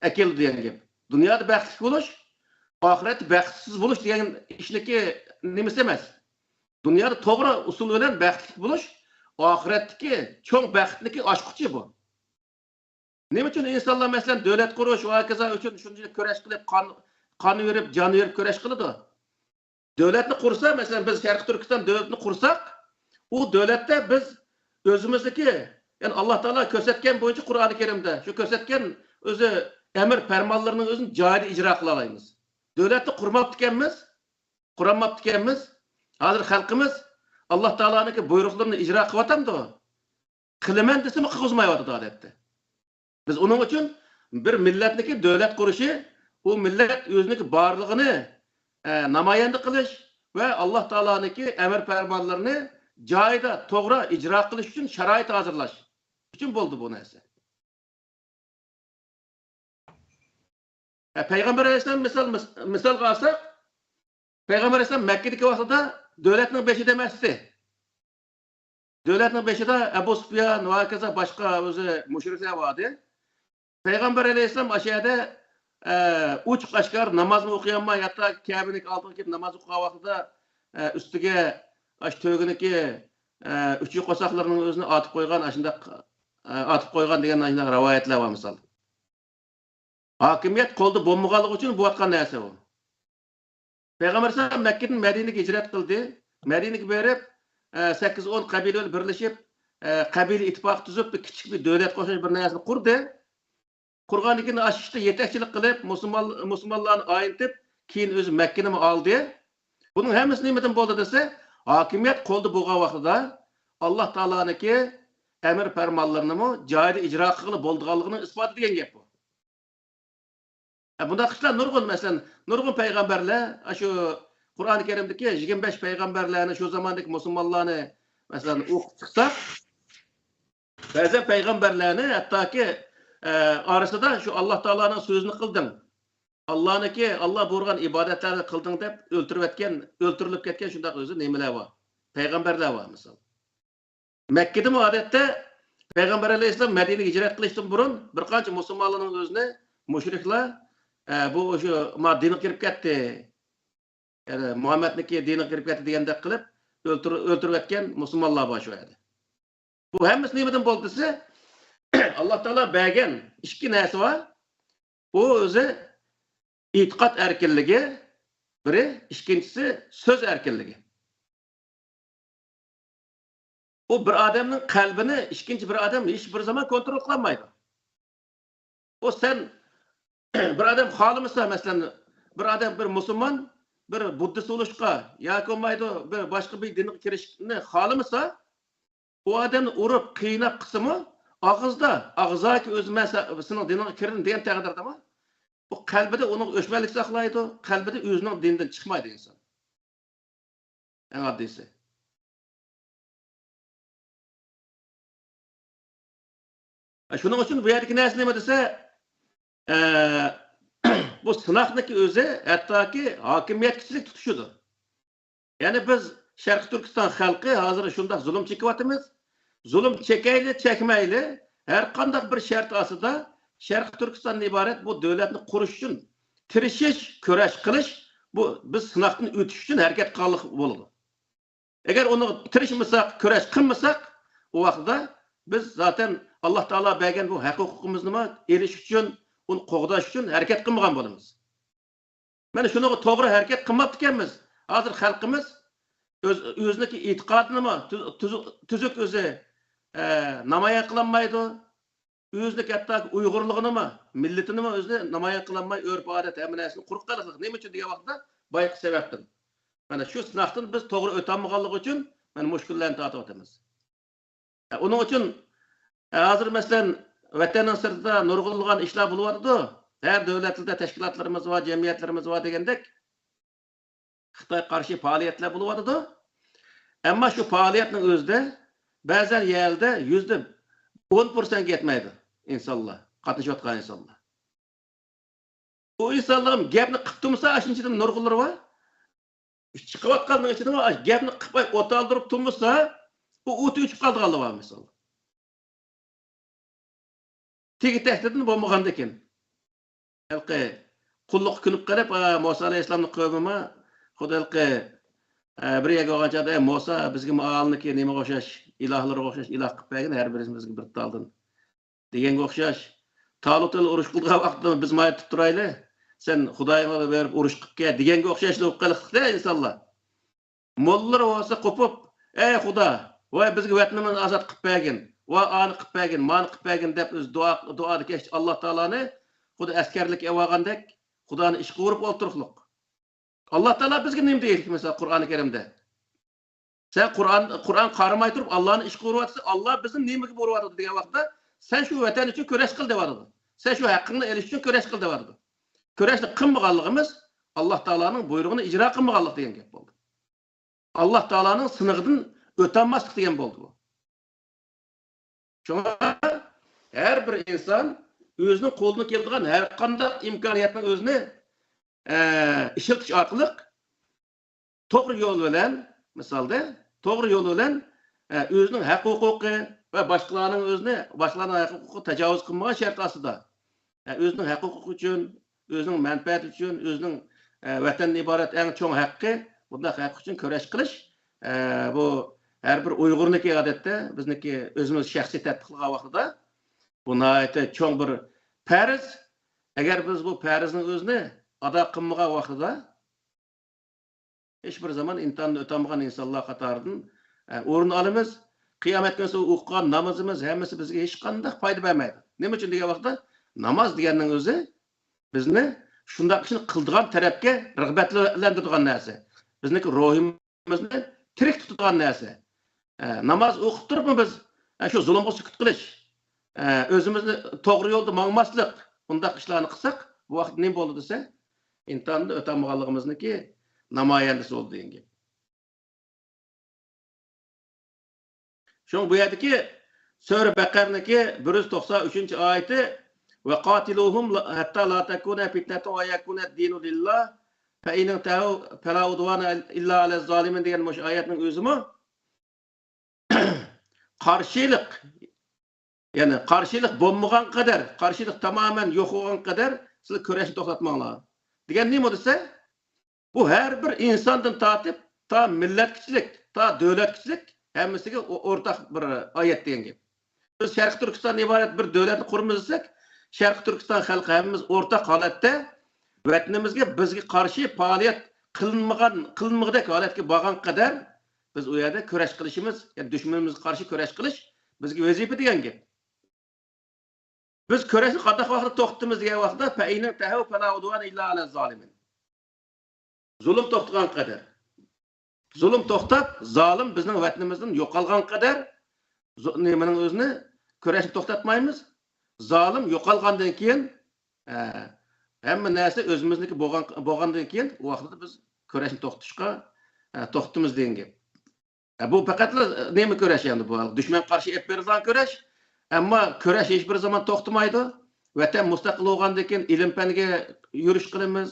ئەكېلىدۇ دېگەن گەپ. دۇنيادا بەختلىك بولۇش، ئاخىرەتتە بەختسىز بولۇش دېگەن ئىشنىكى نېمىسى ئەمەس. دۇنيادا توغرا ئۇسۇل بىلەن بەختلىك بولۇش ئاخىرەتتىكى چوڭ بەختنىكى ئاچقۇچى بۇ. نېمە ئۈچۈن ئىنسانلار، مەسىلەن، دۆلەت قۇرۇش ۋە ھاكازا ئۈچۈن شۇنچىلىك كۈرەش قىلىپ، قان، قان بېرىپ، جان بېرىپ كۈرەش قىلىدۇ؟ دۆلەتنى قۇرسا، مەسىلەن، بىز شەرقىي تۈركىستان دۆلىتىنى قۇرساق، ئۇ دۆلەتتە بىز ئۆزىمىزنىكى، يەنى ئاللا تائالا كۆرسەتكەن بويىچە قۇرئانى كەرىمدە شۇ كۆرسەتكەن ئۆزى ئەمىر پەرمانلىرىنىڭ ئۆزىنى جايىدا ئىجرا قىلالايمىز. دۆلەتنى قۇرماپتىكەنمىز، قۇرالماپتىكەنمىز. ھازىر خەلقىمىز ئاللا تائالانىڭكى بۇيرۇقلىرىنى ئىجرا قىلىۋاتامدۇ؟ قىلىمەن دېسىمۇ قىلغۇزمايۋاتىدۇ ئادەتتە. بىز ئۇنىڭ ئۈچۈن بىر مىللەتنىكى دۆلەت قۇرۇشى، ئۇ مىللەت ئۆزىنىڭكى بارلىقىنى، ئە، نامايەندە قىلىش ۋە ئاللا تائالانىڭكى ئەمىر پەرمانلىرىنى جايىدا توغرا ئىجرا قىلىش ئۈچۈن شارائىت ھازىرلاش ئۈچۈن بولدى بۇ نەرسە. ئە، پەيغەمبەر ئەلەيھىسسالام مىسال، مىس-، مىسالغا ئالساق، پەيغەمبەر ئەلەيھىسسالام مەككىدىكى ۋاقتىدا دۆلەتنىڭ بېشىدا ئەمەستى. دۆلەتنىڭ بېشىدا ئەبۇ سۇپيان ۋە ھاكازا باشقا ئۆزى مۇشرىكلار بار ئىدى. پەيغەمبەر ئەلەيھىسسالام ئاشۇ يەردە، ئە، ئوچۇق ئاشكارا نامازمۇ ئوقۇيالماي، ھەتتا كەبىنىڭ ئالدىغا كېلىپ ناماز ئوقۇغان ۋاقتىدا، ئە، ئۈستىگە ئاشۇ تۆگىنىڭكى، ئە، ئۈچ قورساقلىرىنىڭ ئۆزىنى ئارتىپ قويغان، ئاشۇنداق، ئە، ئارتىپ قويغان دېگەن ئاشۇنداق رىۋايەتلەر بار مىسال. ھاكىمىيەت قولدا بولمىغانلىقى ئۈچۈن بولۇۋاتقان نەرسە ئۇ. پەيغەمبەر ئەلەيھىسسالام مەككىدىن مەدىنىگە ھىجرەت قىلدى. مەدىنىگە بېرىپ، ئە، سەككىز ئون قەبىلە بىلەن بىرلىشىپ، ئە، قەبىلە ئىتتىپاقى تۈزۈپ، بىر كىچىك بىر دۆلەت قوشۇش بىر نەرسىنى قۇردى. قۇرغاندىن كېيىن ئاشۇ ئىشتا يېتەكچىلىك قىلىپ، مۇسۇلمان، مۇسۇلمانلارنى ئاينىتىپ، كېيىن ئۆزى مەككىنىمۇ ئالدى. بۇنىڭ ھەممىسى نېمىدىن بولدى دېسە، ھاكىمىيەت قولدا بولغان ۋاقتىدا ئاللا تائالانىڭكى ئەمىر پەرمانلىرىنىمۇ جايىدا ئىجرا قىلغىلى بولىدىغانلىقىنىڭ ئىسپاتى دېگەن گەپ بۇ. ئە، بۇنداق ئىشلار نۇرغۇن، مەسىلەن، نۇرغۇن پەيغەمبەرلەر، ئە، شۇ قۇرئانى كەرىمدىكى يىگىرمە بەش پەيغەمبەرلەرنى، شۇ زاماندىكى مۇسۇلمانلارنى، مەسىلەن، ئوقۇپ چىقساق، بەزەن پەيغەمبەرلەرنى ھەتتاكى، ئە، ئارىسىدا شۇ ئاللا تائالانىڭ سۆزىنى قىلدىڭ، ئاللانىڭكى، ئاللا بۇيرۇغان ئىبادەتلەرنى قىلدىڭ دەپ ئۆلتۈرۈۋەتكەن، ئۆلتۈرۈلۈپ كەتكەن شۇنداق ئۆزى نېمىلەر بار؟ پەيغەمبەرلەر بار، مىسال. مەككىدىمۇ ئادەتتە پەيغەمبەر ئەلەيھىسسالام مەدىنىگە ھىجرەت قىلىشتىن بۇرۇن بىر قانچە مۇسۇلمانلارنىڭ ئۆزىنى مۇشرىكلار، ئە، بۇ شۇ ما دىنغا كىرىپ كەتتى، يەنى مۇھەممەدنىڭكى دىنىغا كىرىپ كەتتى دېگەندەك قىلىپ ئۆلتۈر-، ئۆلتۈرۈۋەتكەن مۇسۇلمانلار بار شۇ يەردە. بۇ ھەممىسى نېمىدىن بولدى دېسە، ئاللا تائالا بەرگەن ئىككى نەرسە بار. ئۇ ئۆزى ئېتىقاد ئەركىنلىكى، بىرى، ئىككىنچىسى سۆز ئەركىنلىكى. ئۇ بىر ئادەمنىڭ قەلبىنى ئىككىنچى بىر ئادەم ھېچ بىر زامان كونترول قىلالمايدۇ. ئۇ سەن بىر ئادەم خالىمىسا، مەسىلەن، بىر ئادەم، بىر مۇسۇلمان، بىر بۇددىست بولۇشقا ياكى بولمايدۇ، بىر باشقا بىر دىنغا كىرىشنى خالىمىسا، ئۇ ئادەمنى ئۇرۇپ، قىيناپ قىلسىمۇ، ئاغزىدا، ئاغزاكى ئۆزى، مەن سە-، سېنىڭ دىنىڭغا كىردىم دېگەن تەقدىردىمۇ، ئۇ قەلبىدە ئۇنىڭ ئۆچمەنلىك ساقلايدۇ، قەلبىدە ئۆزىنىڭ دىنىدىن چىقمايدۇ ئىنسان. ئەڭ ئاددىيسى. شۇنىڭ ئۈچۈن بۇ يەردىكى نەرسە نېمە دېسە، ئە، بۇ سىناقنىڭكى ئۆزى ھەتتاكى ھاكىمىيەتكە چىلىك تۇتۇشىدۇ. يەنى بىز شەرقىي تۈركىستان خەلقى ھازىر شۇنداق زۇلۇم چېكىۋاتىمىز. زۇلۇم چېكەيلى، چەكمەيلى، ھەر قانداق بىر شەرت ئاستىدا شەرقىي تۈركىستاندىن ئىبارەت بۇ دۆلەتنى قۇرۇش ئۈچۈن تىرىشىش، كۈرەش قىلىش، بۇ بىز سىناقتىن ئۆتۈش ئۈچۈن ھەرىكەت قىلغانلىق بولىدۇ. ئەگەر ئۇنى تىرىشمىساق، كۈرەش قىلمىساق، ئۇ ۋاقىتتا بىز زاتەن ئاللا تائالا بەرگەن بۇ ھەق ھوقۇقىمىزنىمۇ ئېلىش ئۈچۈن، ئۇنى قوغداش ئۈچۈن ھەرىكەت قىلمىغان بولىمىز. مانا شۇنىڭغا توغرا ھەرىكەت قىلماپتىكەنمىز. ھازىر خەلقىمىز ئۆز، ئۆزىنىڭكى ئېتىقادىنىمۇ تۈز-، تۈز-، تۈزۈك ئۆزى، ئە، نامايان قىلالمايدۇ. ئۆزىنىڭكى ھەتتا ئۇيغۇرلۇقىنىمۇ، مىللىتىنىمۇ ئۆزىنى نامايان قىلالماي، ئۆرپ-ئادەت، ھەممە نەرسىنى قۇرۇق قىلىقلىق. نېمە ئۈچۈن دېگەن ۋاقىتتا، بايىقى سەۋەبتىن. مانا شۇ سىناقتىن بىز توغرا ئۆتەلمىغانلىقى ئۈچۈن مانا مۇشۇ كۈنلەرنى تارتىۋاتىمىز. ئۇنىڭ ئۈچۈن، ھازىر مەسىلەن، ۋەتەننىڭ سىرتىدا نۇرغۇنلىغان ئىشلار بولۇۋاتىدۇ. ھەر دۆلەتلەردە تەشكىلاتلىرىمىز بار، جەمئىيەتلىرىمىز بار دېگەندەك. خىتايغا قارشى پائالىيەتلەر بولۇۋاتىدۇ. ئەمما شۇ پائالىيەتنىڭ ئۆزىدە بەزەن يەردە يۈزدە ئون پىرسەنتكە يەتمەيدۇ ئىنسانلار، قاتنىشىۋاتقان ئىنسانلار. ئۇ ئىنسانلار گەپنى قىپ تۇرمىسا، ئاشۇنىڭ ئىچىدە نۇرغۇنلىرى بار. چىقىۋاتقاننىڭ ئىچىدە بار، گەپنى قىپ ئوتالدۇرۇپ تۇرمىسا، ئۇ ئوتى ئۆچۈپ قالىدىغانلار بار، مىسال. تېگى تەستىدىن بولمىغاندىكىن. ھېلىقى قۇللۇققا كۆنۈپ قېلىپ، ئا، مۇسا ئەلەيھىسسالامنى قويۇپمۇ، خۇددى ھېلىقى، ئە، بىر يەرگە بارغان چاغدا، «ئەي مۇسا، بىزگە مۇئالىمنىكى نېمىگە ئوخشاش، ئىلاھلىرىغا ئوخشاش ئىلاھ قىلىپ بەرگىن، ھەر بىرىمىزگە بىر تالدىن» دېگەنگە ئوخشاش. تالۇت بىلەن ئۇرۇش قىلىدىغان ۋاقىتتا بىز مايا تۇتۇپ تۇرايلى، سەن خۇدايىڭغا بېرىپ ئۇرۇش قىلىپ كەل دېگەنگە ئوخشاشلا بولۇپ قېلىقلىقتا ئىنسانلار. موللىلار بولسا قوپۇپ، «ئەي خۇدا، ۋاي بىزگە ۋەتىنىمىزنى ئازاد قىلىپ بەرگىن، ۋاي ئانى قىلىپ بەرگىن، مانى قىلىپ بەرگىن» دەپ ئۆزى دۇئا، دۇئادا كەچتە ئاللا تائالانى خۇدا ئەسكەرلىك ئېلىۋالغاندەك، خۇدانى ئىشقا ئۇرۇپ ئولتۇرۇقلۇق. ئاللا تائالا بىزگە نېمە دېيىلىك، مىسال، قۇرئانى كەرىمدە؟ سەن قۇرئان، قۇرئان قارىماي تۇرۇپ ئاللانى ئىشقا ئۇرۇۋاتىسەن، ئاللا بىزنى نېمىگە ئۇرۇۋاتىدۇ دېگەن ۋاقىتتا، سەن شۇ ۋەتەن ئۈچۈن كۈرەش قىل دەۋاتىدۇ. سەن شۇ ھەققىڭنى ئېلىش ئۈچۈن كۈرەش قىل دەۋاتىدۇ. كۈرەشنى قىلمىغانلىقىمىز ئاللا تائالانىڭ بۇيرۇقىنى ئىجرا قىلمىغانلىق دېگەن گەپ بولدى. ئاللا تائالانىڭ سىنىقىدىن ئۆتەلمەسلىك دېگەن بولدى بۇ. شۇڭا ھەر بىر ئىنسان ئۆزىنىڭ قولىدىن كېلىدىغان ھەر قانداق ئىمكانىيەتنىڭ ئۆزىنى، ئە، ئىشلىتىش ئارقىلىق توغرا يول بىلەن، مىسالدا، توغرا يول بىلەن، ئە، ئۆزىنىڭ ھەق ھوقۇقى ۋە باشقىلارنىڭ ئۆزىنى، باشقىلارنىڭ ھەق ھوقۇقىغا تاجاۋۇز قىلمىغان شەرت ئاستىدا، ئە، ئۆزىنىڭ ھەق ھوقۇقى ئۈچۈن، ئۆزىنىڭ مەنپەئەتى ئۈچۈن، ئۆزىنىڭ، ئە، ۋەتەندىن ئىبارەت ئەڭ چوڭ ھەققى، بۇنداق ھەق ئۈچۈن كۈرەش قىلىش، ئە، بۇ ھەر بىر ئۇيغۇرنىكى ئادەتتە بىزنىڭكى ئۆزىمىز شەخسىي تەتبىقلىغان ۋاقتىدا بۇ ناھايىتى چوڭ بىر پەرز. ئەگەر بىز بۇ پەرزنىڭ ئۆزىنى ئادا قىلمىغان ۋاقتىدا، ھېچ بىر زامان ئىمتىھاندىن ئۆتەلمىگەن ئىنسانلار قاتارىدىن، ئە، ئورۇن ئالىمىز. قىيامەت كۈنى ئوقۇغان نامىزىمىز ھەممىسى بىزگە ھېچقانداق پايدا بەرمەيدۇ. نېمە ئۈچۈن دېگەن ۋاقىتتا، ناماز دېگەننىڭ ئۆزى بىزنى شۇنداق ئىشنى قىلىدىغان تەرەپكە رىغبەتلەندۈرىدىغان نەرسە. بىزنىڭكى روھىمىزنى تىرىك تۇتىدىغان نەرسە. ئە، ناماز ئوقۇپ تۇرۇپمۇ بىز، ئە، شۇ زۇلۇمغا سۈكۈت قىلىش، ئە، ئۆزىمىزنى توغرا يولدا ماڭماسلىق، بۇنداق ئىشلارنى قىلساق، بۇ ۋاقىت نېمە بولىدۇ دېسە، ئىمتىھاندا ئۆتەلمىگەنلىكىمىزنىڭكى نامايەندىسى بولىدۇ دېگەن گەپ. شۇڭا بۇ يەردىكى سۈرە بەقەرىنىڭكى بىر يۈز توقسان ئۈچىنچى ئايىتى، «وقاتلوهم حتى لا تكون فتنة ويكون الدين لله فإن انتهوا فلا عدوان إلا على الظالمين» دېگەن مۇشۇ ئايەتنىڭ ئۆزىمۇ قارشىلىق، يەنى قارشىلىق بولمىغان قەدەر، قارشىلىق تامامەن يوق بولغان قەدەر سىلەر كۈرەشنى توختاتماڭلار دېگەن نېمە دېسە، بۇ ھەر بىر ئىنساندىن تارتىپ تا مىللەتكىچىلىك، تا دۆلەتكىچىلىك ھەممىسىگە ئو-، ئورتاق بىر ئايەت دېگەن گەپ. بىز شەرقىي تۈركىستان ئىبارەت بىر دۆلەتنى قۇرىمىز دېسەك، شەرقىي تۈركىستان خەلقى ھەممىمىز ئورتاق ھالەتتە ۋەتىنىمىزگە، بىزگە قارشى پائالىيەت قىلىنمىغان، قىلىنمىغۇدەك ھالەتكە بارغان قەدەر بىز ئۇ يەردە كۈرەش قىلىشىمىز، يەنى دۈشمىنىمىزغا قارشى كۈرەش قىلىش بىزگە ۋەزىپە دېگەن گەپ. بىز كۈرەشنى قانداق ۋاقىتتا توختىتىمىز دېگەن ۋاقىتتا، فإن انتهوا فلا عدوان إلا على الظالمين. زۇلۇم توختىغان قەدەر. زۇلۇم توختاپ، زالىم بىزنىڭ ۋەتىنىمىزدىن يوقالغان قەدەر زۇ-، نېمىنىڭ ئۆزىنى، كۈرەشنى توختاتمايمىز. زالىم يوقالغاندىن كېيىن، ئە، ھەممە نەرسە ئۆزىمىزنىڭكى بولغان، بولغاندىن كېيىن، ئۇ ۋاقىتتا بىز كۈرەشنى توختىتىشقا، ئە، توختىتىمىز دېگەن گەپ. ئە، بۇ پەقەتلا، ئە، نېمە كۈرەش ئەمدى بۇ؟ دۈشمەن قارشى ئېلىپ بېرىلىدىغان كۈرەش. ئەمما كۈرەش ھېچ بىر زامان توختىمايدۇ. ۋەتەن مۇستەقىل بولغاندىن كېيىن ئىلىم-پەنگە يۈرۈش قىلىمىز.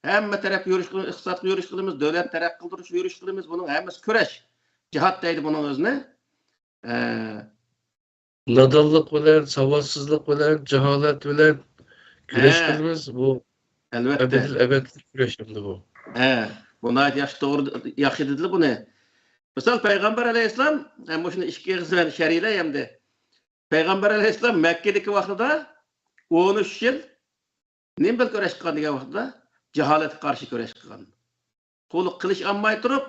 ھەممە تەرەپكە يۈرۈش قىلىمىز، ئىقتىسادقا يۈرۈش قىلىمىز، دۆلەتنى تەرەققىي قىلدۇرۇشقا يۈرۈش قىلىمىز. بۇنىڭ ھەممىسى كۈرەش. جىھاد دەيدۇ بۇنىڭ ئۆزىنى. ئە، نادانلىق بىلەن، ساۋاتسىزلىق بىلەن، جاھالەت بىلەن كۈرەش ھە. قىلىمىز. بۇ ئەلۋەتتە. ئەبەدىل ئەبەدلىك كۈرەش ئەمدى بۇ. ھە، بۇ ناھايىتى ياخشى، توغرا، ياخشى دېدىلا بۇنى. مىسال، پەيغەمبەر ئەلەيھىسسالام، ھە، مۇشۇنى ئىككى ئېغىز بىلەن شەرھلەي ئەمدى. پەيغەمبەر ئەلەيھىسسالام مەككىدىكى ۋاقتىدا ئون ئۈچ يىل نېمە بىلەن كۈرەش قىلغان دېگەن ۋاقتىدا، جاھالەتكە قارشى كۈرەش قىلغان. قۇللۇق قىلىچ ئالماي تۇرۇپ،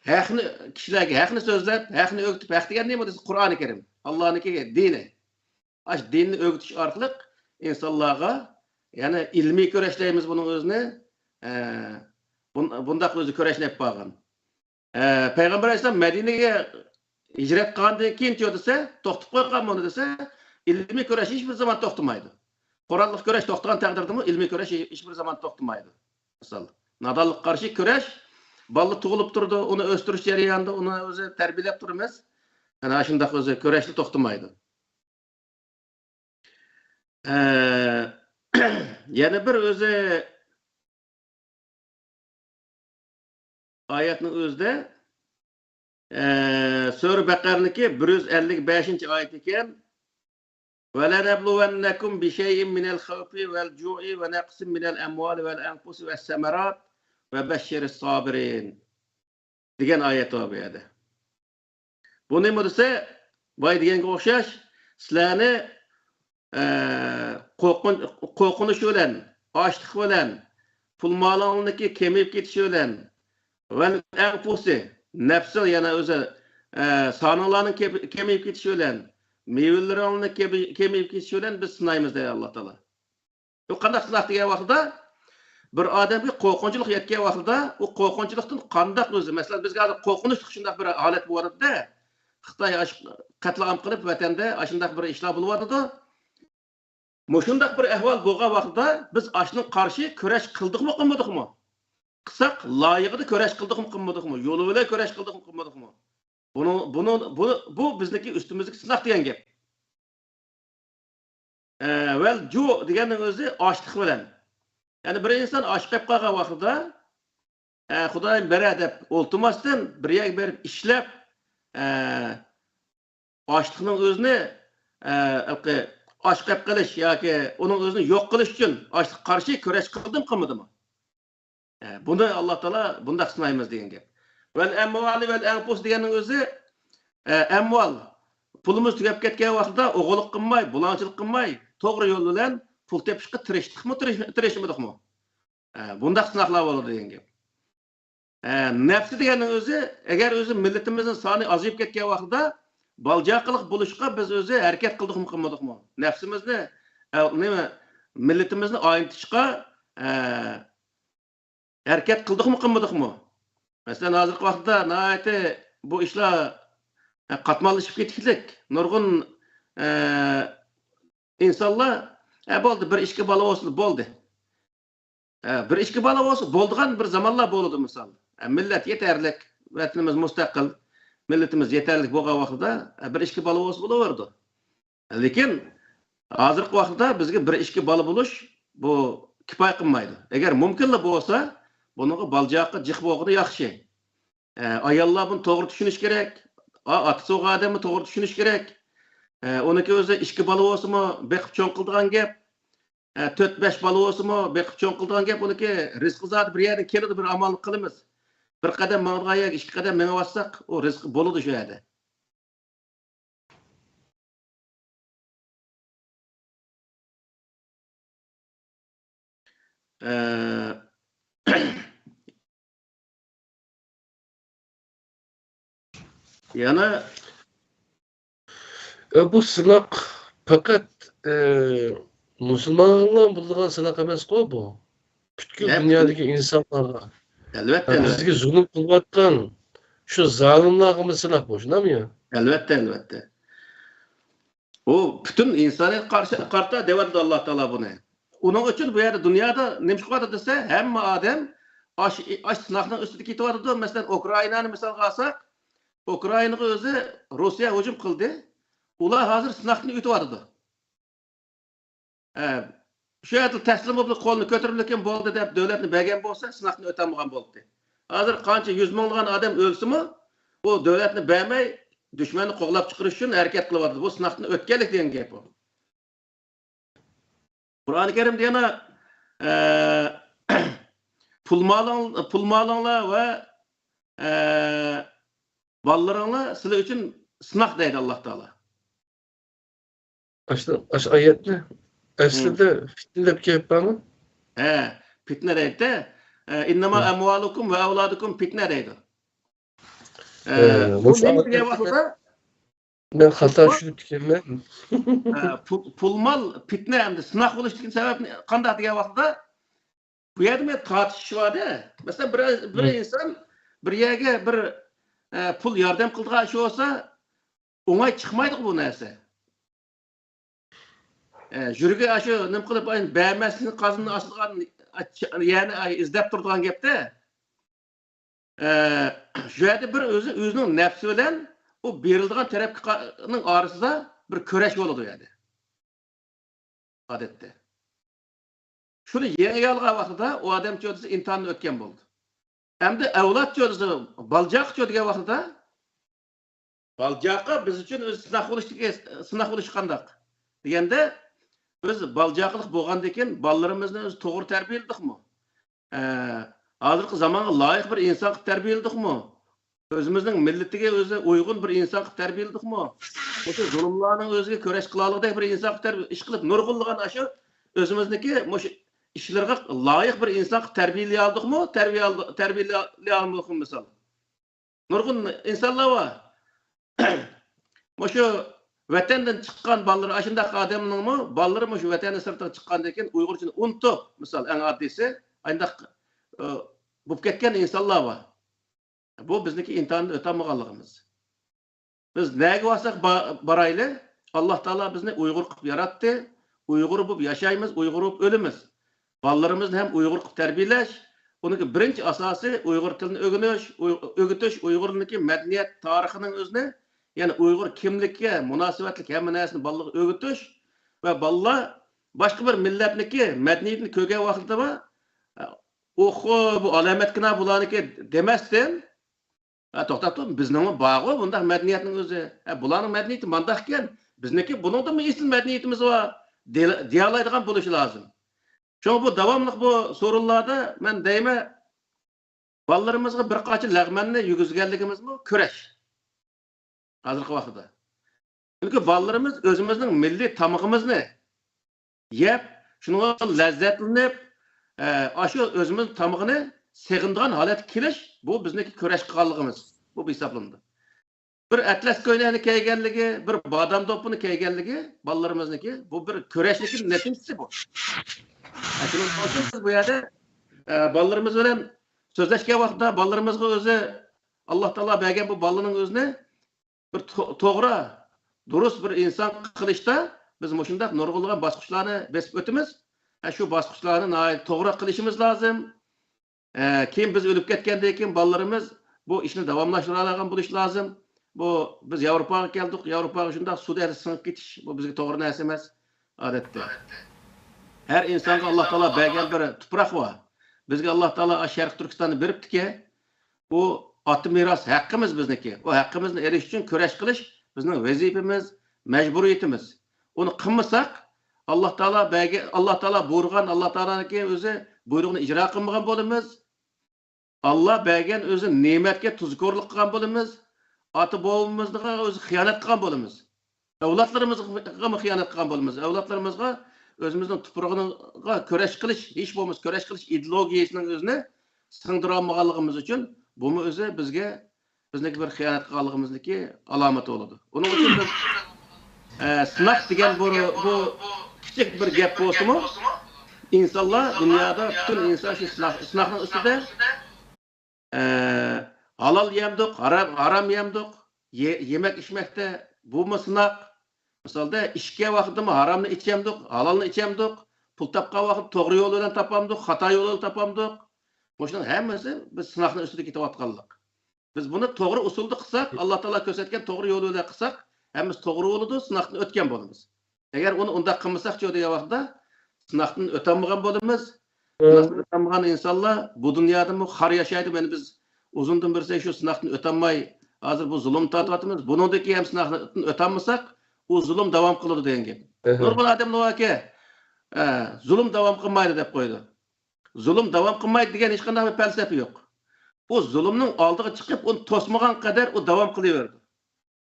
ھەقنى، كىشىلەرگە ھەقنى سۆزلەپ، ھەقنى ئۆگىتىپ، ھەق دېگەن نېمە دېسە، قۇرئانى كەرىم، ئاللانىڭكى دىنى. ئاش دىننى ئۆگىتىش ئارقىلىق ئىنسانلارغا، يەنى ئىلمىي كۈرەش دەيمىز بۇنىڭ ئۆزىنى. ئە، بۇن-، بۇنداق ئۆزى كۈرەشنى ئېلىپ بارغان. ئە، پەيغەمبەر ئەلەيھىسسالام مەدىنىگە ھىجرەت قىلغاندىن كېيىنچۇ دېسە، توختىتىپ قويغان بۇنى دېسە، ئىلمىي كۈرەش ھېچ بىر زامان توختىمايدۇ. قوراللىق كۈرەش توختىغان تەقدىردىمۇ، ئىلمىي كۈرەش ھېچ بىر زامان توختىمايدۇ. مىسال، نادانلىققا قارشى كۈرەش، بالا تۇغۇلۇپ تۇرىدۇ، ئۇنى ئۆستۈرۈش جەريانىدا ئۇنى ئۆزى تەربىيەلەپ تۇرىمىز. ئەنە شۇنداق ئۆزى كۈرەشلا توختىمايدۇ. ئە، يەنە بىر ئۆزى ئايەتنىڭ ئۆزىدە، ئە، سۈرە بەقەرىنىڭكى بىر يۈز ئەللىك بەشىنچى ئايەت ئىكەن. وَلَنَبْلُوَنَّكُمْ بِشَيْءٍ مِنَ الْخَوْفِ وَالْجُوعِ وَنَقْصٍ مِنَ الْأَمْوَالِ وَالْأَنْفُسِ وَالثَّمَرَاتِ وَبَشِّرِ الصَّابِرِينَ دېگەن ئايەت بار بۇ يەردە. بۇ نېمە دېسە، بايا دېگەنگە ئوخشاش، سىلەرنى، ئە، قورقۇن-، قورقۇنچ بىلەن، ئاچلىق بىلەن، پۇل مالىڭلارنىڭكى كېمىيىپ كېتىشى بىلەن، ۋەل ئەنفۇسى، نەپسى يەنە ئۆزى، ئە، سانىڭلارنىڭ كېمىيىپ كېتىشى بىلەن، مېۋىلىرىڭلارنىڭ كېمىيىپ كېتىشى بىلەن بىز سىنايمىز دەيدۇ ئاللا تائالا. بۇ قانداق سىناق دېگەن ۋاقتىدا، بىر ئادەمگە قورقۇنچلۇق يەتكەن ۋاقتىدا، ئۇ قورقۇنچلۇقتىن قانداق ئۆزى، مەسىلەن، بىزگە ھازىر قورقۇنچلۇق شۇنداق بىر ھالەت بولۇۋاتىدۇ-دە، خىتاي ئاش-، قەتلىئام قىلىپ ۋەتەندە ئاشۇنداق بىر ئىشلار بولۇۋاتىدۇ. مۇشۇنداق بىر ئەھۋال بولغان ۋاقتىدا بىز ئاشنىڭ قارشى كۈرەش قىلدۇقمۇ، قىلمىدۇقمۇ؟ قىلساق، لايىقىدا كۈرەش قىلدۇقمۇ، قىلمىدۇقمۇ؟ يولى بىلەن كۈرەش قىلدۇقمۇ، قىلمىدۇقمۇ؟ بۇنىڭ، بۇنىڭ، بۇ، بۇ بىزنىڭكى ئۈستىمىزدىكى سىناق دېگەن گەپ. ئە، ۋەل جۇ دېگەننىڭ ئۆزى ئاچلىق بىلەن. يەنى بىر ئىنسان ئاچ قېلىپ قالغان ۋاقتىدا، ئە، خۇدايىم بېرە دەپ ئولتۇرماستىن، بىر يەرگە بېرىپ ئىشلەپ، ئە، ئاچلىقنىڭ ئۆزىنى، ئە، ھېلىقى ئاچ قېلىپ قېلىش ياكى ئۇنىڭ ئۆزىنى يوق قىلىش ئۈچۈن ئاچلىققا قارشى كۈرەش قىلدىمۇ، قىلمىدىمۇ؟ ئە، بۇنى ئاللا تائالا بۇنداق سىنايمىز دېگەن گەپ. ۋەل ئەمۋالى ۋەل ئەنفۇس دېگەننىڭ ئۆزى، ئە، ئەمۋال، پۇلىمىز تۈگەپ كەتكەن ۋاقتىدا ئوغرىلىق قىلماي، بۇلاڭچىلىق قىلماي، توغرا يول بىلەن پۇل تېپىشقا تىرىشتۇقمۇ، تىرىش-، تىرىشمىدۇقمۇ؟ ئە، بۇنداق سىناقلار بولىدۇ دېگەن گەپ. ئە، نەپسى دېگەننىڭ ئۆزى، ئەگەر ئۆزى مىللىتىمىزنىڭ سانى ئازىيىپ كەتكەن ۋاقتىدا بالجاقىلىق بولۇشقا بىز ئۆزى ھەرىكەت قىلدۇقمۇ، قىلمىدۇقمۇ؟ نەپسىمىزنى، ئە، نېمە، مىللىتىمىزنى ئاينىتىشقا، ئە، ھەرىكەت قىلدۇقمۇ، قىلمىدۇقمۇ؟ مەسىلەن، ھازىرقى ۋاقىتتا ناھايىتى بۇ ئىشلار، ئە، قاتماللىشىپ كېتىشلىك. نۇرغۇن، ئە، ئىنسانلار، ئە، بولدى، بىر ئىككى بالا بولسۇن، بولدى. ئە، بىر ئىككى بالا بولسا، بولىدىغان بىر زامانلار بولىدۇ، مىسال. ئە، مىللەت يېتەرلىك، ۋەتىنىمىز مۇستەقىل، مىللىتىمىز يېتەرلىك بولغان ۋاقتىدا، ئە، بىر ئىككى بالا بولسا بولۇۋېرىدۇ. لېكىن ھازىرقى ۋاقىتتا بىزگە بىر ئىككى بالا بولۇش بۇ كۇپايە قىلمايدۇ. ئەگەر مۇمكىنلا بولسا، بۇنىڭغا بالجاققا جىق بولغىنى ياخشى. ئە، ئاياللار بۇنى توغرا چۈشىنىش كېرەك. ئا-، ئاتىسى بولغان ئادەممۇ توغرا چۈشىنىش كېرەك. ئە، ئۇنىڭكى ئۆزى ئىككى بالا بولسىمۇ بېقىپ چوڭ قىلىدىغان گەپ. ئە، تۆت، بەش بالا بولسىمۇ بېقىپ چوڭ قىلىدىغان گەپ. ئۇنىڭكى رىزقى زادى بىر يەردىن كېلىدۇ، بىر ئامالنى قىلىمىز. بىر قەدەم ماڭىدىغان يەرگە ئىككى قەدەم مېڭىۋاتساق، ئۇ رىزقى بولىدۇ شۇ يەردە. ئە، يەنە ئە، بۇ سىناق پەقەت، ئە، مۇسۇلمانلارغا بولىدىغان سىناق ئەمەسقۇ بۇ. پۈتكۈل ئەپ-، دۇنيادىكى ئىنسانلارغا. ئەلۋەتتە، ھە، ئەلۋەتتە. بىزگە زۇلۇم قىلىۋاتقان شۇ زالىملارغىمۇ سىناق بۇ، شۇنداقمۇ يا؟ ئەلۋەتتە، ئەلۋەتتە. ئۇ پۈتۈن ئىنسانىيەتكە قارشى، قارىتا دەۋاتىدۇ ئاللا تائالا بۇنى. ئۇنىڭ ئۈچۈن بۇ يەردە دۇنيادا نېمە ئىش قىلىۋاتىدۇ دېسە، ھەممە ئادەم ئاش، ئاش سىناقنىڭ ئۈستىدە كېتىۋاتىدۇ. مەسىلەن، ئۇكرائىنانى مىسالغا ئالساق، ئۇكرائىنىغا ئۆزى روسىيە ھۇجۇم قىلدى. ئۇلار ھازىر سىناقتىن ئۆتۈۋاتىدۇ. ئە، شۇ يەردە تەسلىم بولۇپ، قولىنى كۆتۈرۈپ، لېكىن بولدى دەپ دۆلەتنى بەرگەن بولسا، سىناقتىن ئۆتەلمىگەن بولاتتى. ھازىر قانچە يۈز مىڭلىغان ئادەم ئۆلسىمۇ، ئۇ دۆلەتنى بەرمەي، دۈشمەننى قوغلاپ چىقىرىش ئۈچۈن ھەرىكەت قىلىۋاتىدۇ. بۇ سىناقتىن ئۆتكەنلىك دېگەن گەپ ئۇ. قۇرئانى كەرىمدە يەنە، ئە، پۇل مالىڭ-، پۇل مالىڭلار ۋە، ئە، بالىلىرىڭلار سىلەر ئۈچۈن سىناق دەيدۇ ئاللا تائالا. ئاشۇ، ئاشۇ ئايەتنى ئەسلىدە پىتنە دەپ كېلىپ بارمۇ؟ ھە، پىتنە دەيدۇ. ئە، «ئىننەما ئەمۋالۇكۇم ۋە ئەۋلادۇكۇم پىتنە» دەيدۇ. ئە، ئە، بۇ مۇشۇ نېمە دېگەن ۋاقتىدا؟ مەن خاتا چۈشىنىپتىكەنمەن. ئە، پۇل، پۇل مال پىتنە ئەمدى سىناق بولۇشتىكى سەۋەبنى قانداق دېگەن ۋاقتىدا، بۇ يەردە مەن تارتىشىش بار-دە. مەسىلەن، بىر، بىر ئىنسان بىر يەرگە بىر، ئە، پۇل ياردەم قىلىدىغان ئىش بولسا، ئوڭاي چىقمايدىغۇ بۇ نەرسە. ئە، يۈرىكى ئاشۇ نېمە قىلىپ، ئاي، بەرمەسلىكنى قازىنى ئاچىدىغان، ئاچ-، يەنى، ئاي، ئىزدەپ تۇرىدىغان گەپتە. ئە، شۇ يەردە بىر ئۆزى، ئۆزىنىڭ نەپسى بىلەن ئۇ بېرىلىدىغان تەرەپكە قا-، نىڭ ئارىسىدا بىر كۈرەش بولىدۇ يەردە. ئادەتتە. شۇنى يېڭىيالىغان ۋاقتىدا ئۇ ئادەم چۆدىسى ئىمتىھاندىن ئۆتكەن بولىدۇ. ئەمدى ئەۋلاد چۆدىسى، بالىچاقا چۆدىگەن ۋاقتىدا، بالىچاقا بىز ئۈچۈن ئۆزى سىناق بولۇشتىكى، سىناق بولۇشى قانداق دېگەندە، بىز بالىچاقىلىق بولغاندىن كېيىن بالىلىرىمىزنى ئۆزى توغرا تەربىيەلىدۇقمۇ؟ ئە، ھازىرقى زامانغا لايىق بىر ئىنسان قىلىپ تەربىيەلىدۇقمۇ؟ ئۆزىمىزنىڭ مىللىتىگە ئۆزى ئۇيغۇن بىر ئىنسان قىلىپ تەربىيەلىدۇقمۇ؟ مۇشۇ زۇلۇملارنىڭ ئۆزىگە كۈرەش قىلالىغۇدەك بىر ئىنسان قىلىپ تەربىيە، ئىشقىلىپ نۇرغۇنلىغان ئاشۇ ئۆزىمىزنىڭكى مۇشۇ ئىشلىرىغا لايىق بىر ئىنسان قىلىپ تەربىيەلىيالدۇقمۇ؟ تەربىيە، تەربىيەلىيالدۇقمۇ مىسال؟ نۇرغۇن ئىنسانلار بار. مۇشۇ ۋەتەندىن چىققان بالىلىرى، ئاشۇنداق ئادەمنىڭمۇ بالىلىرى مۇشۇ ۋەتەننىڭ سىرتىغا چىققاندىن كېيىن ئۇيغۇرچىنى ئۇنتۇپ، مىسال، ئەڭ ئاددىيسى، ئانداق، ئە، بولۇپ كەتكەن ئىنسانلار بار. بۇ بىزنىڭكى ئىمتىھاندىن ئۆتەلمىگەنلىكىمىز. بىز نەگە بارساق با-، بارايلى، ئاللا تائالا بىزنى ئۇيغۇر قىلىپ ياراتتى. ئۇيغۇر بولۇپ ياشايمىز، ئۇيغۇر بولۇپ ئۆلىمىز. بالىلىرىمىزنى ھەم ئۇيغۇر قىلىپ تەربىيەلەش، ئۇنىڭكى بىرىنچى ئاساسى ئۇيغۇر تىلىنى ئۆگىنىش، ئۇي-، ئۆگىتىش، ئۇيغۇرنىڭكى مەدەنىيەت تارىخىنىڭ ئۆزىنى، يەنى ئۇيغۇر كىملىككە مۇناسىۋەتلىك ھەممە نەرسىنى بالىلارغا ئۆگىتىش ۋە بالىلار باشقا بىر مىللەتنىڭكى مەدەنىيىتىنى كۆرگەن ۋاقتىدا، ئوخۇ، بۇ ئالامەتكىنا بۇلارنىڭكى دېمەستىن، ھە، توختاپ تۇرۇڭ، بىزنىڭمۇ بارغۇ بۇنداق مەدەنىيەتنىڭ ئۆزى. ھە، بۇلارنىڭ مەدەنىيىتى مانداقكەن، بىزنىڭكى بۇنىڭدىنمۇ ئېسىل مەدەنىيىتىمىز بار، دېيە-، دېيەلەيدىغان بولۇشى لازىم. شۇڭا بۇ داۋاملىق بۇ سورۇنلاردا مەن دەيمەن، بالىلىرىمىزغا بىر قانچە لەغمەننى يېگۈزگەنلىكىمىزمۇ كۈرەش. ھازىرقى ۋاقىتتا. چۈنكى بالىلىرىمىز ئۆزىمىزنىڭ مىللىي تامىقىمىزنى يەپ، شۇنىڭغا لەززەتلىنىپ، ئە، ئاشۇ ئۆزىمىزنىڭ تامىقىنى سېغىنىدىغان ھالەتكە كېلىش، بۇ بىزنىڭكى كۈرەش قىلغانلىقىمىز، بۇ ھېسابلىنىدۇ. بىر ئەتلەس كۆينەكنى كىيگەنلىكى، بىر بادام دوپپىنى كىيگەنلىكى بالىلىرىمىزنىڭكى، بۇ بىر كۈرەشنىڭكى نەتىجىسى بۇ. شۇنىڭ ئۈچۈن بىز بۇ يەردە، ئە، بالىلىرىمىز بىلەن سۆزلەشكەن ۋاقىتتا بالىلىرىمىزغا ئۆزى، ئاللا تائالا بەرگەن بۇ بالىنىڭ ئۆزىنى بىر تو-، توغرا، دۇرۇس بىر ئىنسان قىلىشتا بىز مۇشۇنداق نۇرغۇنلىغان باسقۇچلارنى بېسىپ ئۆتىمىز. ھە، شۇ باسقۇچلارنى ناھايىتى توغرا قىلىشىمىز لازىم. ئە، كېيىن بىز ئۆلۈپ كەتكەندىن كېيىن بالىلىرىمىز بۇ ئىشنى داۋاملاشتۇرالىغان بولۇشى لازىم. بۇ بىز ياۋروپاغا كەلدۇق، ياۋروپاغا شۇنداق سۇ دەرياسى سىڭىپ كېتىش، بۇ بىزگە توغرا نەرسە ئەمەس، ئادەتتە. ھەر ئىنسانغا ئاللا تائالا بەرگەن بىر تۇپراق بار. بىزگە ئاللا تائالا شەرقىي تۈركىستاننى بېرىپتىكەن. بۇ ئاتا مىراس ھەققىمىز بىزنىڭكى. ئۇ ھەققىمىزنى ئېلىش ئۈچۈن كۈرەش قىلىش بىزنىڭ ۋەزىپىمىز، مەجبۇرىيىتىمىز. ئۇنى قىلمىساق، ئاللا تائالا بەرگەن، ئاللا تائالا بۇيرۇغان، ئاللا تائالانىڭكى ئۆزى بۇيرۇغىنى ئىجرا قىلمىغان بولىمىز. ئاللا بەرگەن ئۆزى نېمەتكە تۇزكورلۇق قىلغان بولىمىز. ئاتا بوۋىمىزغا ئۆزى خىيانەت قىلغان بولىمىز. ئەۋلادلىرىمىزغىمۇ خىيانەت قىلغان بولىمىز. ئەۋلادلىرىمىزغا ئۆزىمىزنىڭ تۇپرىقىغا كۈرەش قىلىش، ھېچ بولمىسا كۈرەش قىلىش ئىدېئولوگىيەسىنىڭ ئۆزىنى سىڭدۈرالمىغانلىقىمىز ئۈچۈن، بۇمۇ ئۆزى بىزگە، بىزنىڭكى بىر خىيانەت قىلغانلىقىمىزنىڭكى ئالامىتى بولىدۇ. ئۇنىڭ ئۈچۈن بىز، ئە، سىناق دېگەن بۇ، بۇ كىچىك بىر گەپ بولسىمۇ، ئىنسانلار دۇنيادا پۈتۈن ئىنسان شۇ سىناق، سىناقنىڭ ئۈستىدە. ئە، ھالال يەمدۇق، ھارام، ھارام يەمدۇق، يە-، يېمەك ئىچمەكتە بۇمۇ سىناق. مىسالدا، ئىچكەن ۋاقتىمۇ ھارامنى ئىچەمدۇق، ھالالنى ئىچەمدۇق، پۇل تاپقان ۋاقىت توغرا يول بىلەن تاپامدۇق، خاتا يول بىلەن تاپامدۇق. مۇشۇنىڭ ھەممىسى بىز سىناقنىڭ ئۈستىدە كېتىۋاتقانلىق. بىز بۇنى توغرا ئۇسۇلدا قىلساق، ئاللا تائالا كۆرسەتكەن توغرا يول بىلەن قىلساق، ھەممىسى توغرا بولىدۇ، سىناقتىن ئۆتكەن بولىمىز. ئەگەر ئۇنى ئۇنداق قىلمىساقچۇ دېگەن ۋاقىتتا، سىناقتىن ئۆتەلمىگەن بولىمىز. سىناقتىن ئۆتەلمىگەن ئىنسانلار بۇ دۇنيادىمۇ خار ياشايدۇ. مانا بىز ئۇزۇندىن بېرى شۇ سىناقتىن ئۆتەلمەي، ھازىر بۇ زۇلۇم تارتىۋاتىمىز. بۇنىڭدىن كېيىن ھەم سىناقتىن ئۆتەلمىسەق، ئۇ زۇلۇم داۋام قىلىدۇ دېگەن گەپ. نۇرغۇن ئادەملەر باركى، ئە، زۇلۇم داۋام قىلمايدۇ دەپ قويىدۇ. زۇلۇم داۋام قىلمايدۇ دېگەن ھېچقانداق بىر پەلسەپە يوق. ئۇ زۇلۇمنىڭ ئالدىغا چىقىپ، ئۇنى توسمىغان قەدەر ئۇ داۋام قىلىۋېرىدۇ.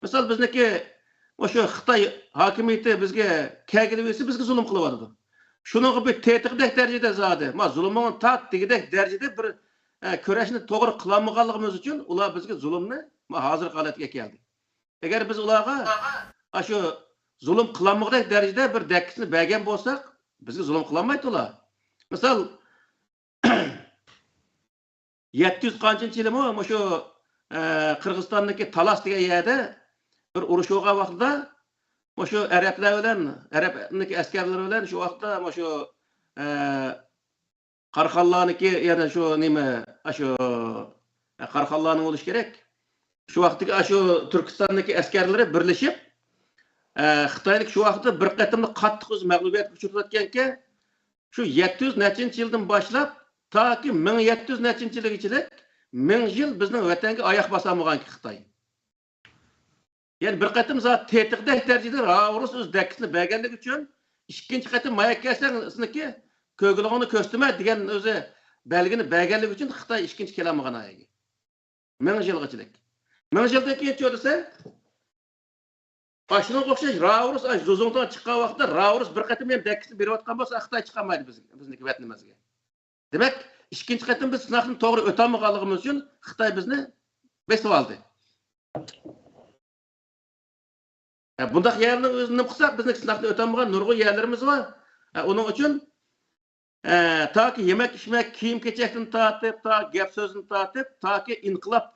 مىسال، بىزنىڭكى مۇشۇ خىتاي ھاكىمىيىتى بىزگە كەلگىلى بىزگە زۇلۇم قىلىۋاتىدۇ. شۇنىڭغا بىر تېتىغۇدەك دەرىجىدە زادى، ما زۇلۇمۇڭنى تارت دېگۈدەك دەرىجىدە بىر ئە، كۈرەشنى توغرا قىلالمىغانلىقىمىز ئۈچۈن ئۇلار بىزگە زۇلۇمنى، ما، ھازىرقى ھالەتكە ئەكەلدى. ئەگەر بىز ئۇلارغا ئاشۇ زۇلۇم قىلالمىغۇدەك دەرىجىدە بىر دەككىسىنى بەرگەن بولساق، بىزگە زۇلۇم قىلالمايتتى ئۇلار. مىسال، يەتتە يۈز قانچىنچى يىلىمۇ مۇشۇ، ئە، قىرغىزىستاندىكى تالاس دېگەن يەردە بىر ئۇرۇش بولغان ۋاقتىدا، مۇشۇ ئەرەبلەر بىلەن، ئەرەبنىڭكى ئەسكەرلىرى بىلەن شۇ ۋاقىتتا مۇشۇ، ئە، قاراخانلارنىڭكى، يەنە شۇ نېمە، ئاشۇ، ئە، قاراخانلارنىڭ بولۇشى كېرەك. شۇ ۋاقىتتىكى ئاشۇ تۈركىستاندىكى ئەسكەرلىرى بىرلىشىپ، ئە، خىتاينىڭكى شۇ ۋاقىتتا بىر قېتىملىق قاتتىق ئۆزى مەغلۇبىيەتكە ئۇچرىتىۋەتكەنكەن. شۇ يەتتە يۈز نەچچىنچى يىلدىن باشلاپ تاكى مىڭ يەتتە يۈز نەچچىنچى يىلغىچىلىك مىڭ يىل بىزنىڭ ۋەتەنگە ئاياق باسالمىغانكەن خىتاي. يەنى بىر قېتىم زادى تېتىقدەك دەرىجىدە راۋۇرۇس ئۆز دەككىسىنى بەرگەنلىكى ئۈچۈن، ئىككىنچى قېتىم مايا كەلسەڭ سېنىڭكى كۆگىلىڭنى كۆرسىتىمەن دېگەن ئۆزى بەلگىنى بەرگەنلىكى ئۈچۈن خىتاي ئىككىنچى كېلەلمىغان ھاياگە. مىڭ يىلغىچىلىك. مىڭ يىلدىن كېيىن چۆ دېسە، ئاشۇنىڭغا ئوخشاش راۋۇرۇس ئاش زۇزۇڭتاڭ چىققان ۋاقىتتا راۋۇرۇس بىر قېتىم يەنە دەككىسىنى بېرىۋاتقان بولسا، خىتاي چىقالمايدۇ بىز، بىزنىڭكى ۋەتىنىمىزگە. دېمەك، ئىككىنچى قېتىم بىز سىناقتىن توغرا ئۆتەلمىغانلىقىمىز ئۈچۈن خىتاي بىزنى بېسىۋالدى. ئە، بۇنداق يەرنىڭ ئۆزىنى نېمە قىلساق، بىزنىڭ سىناقتىن ئۆتەلمىگەن نۇرغۇن يەرلىرىمىز بار. ئە، ئۇنىڭ ئۈچۈن، ئە، تاكى يېمەك-ئىچمەك، كىيىم-كېچەكتىن تارتىپ، تا گەپ-سۆزدىن تارتىپ، تاكى ئىنقىلاب،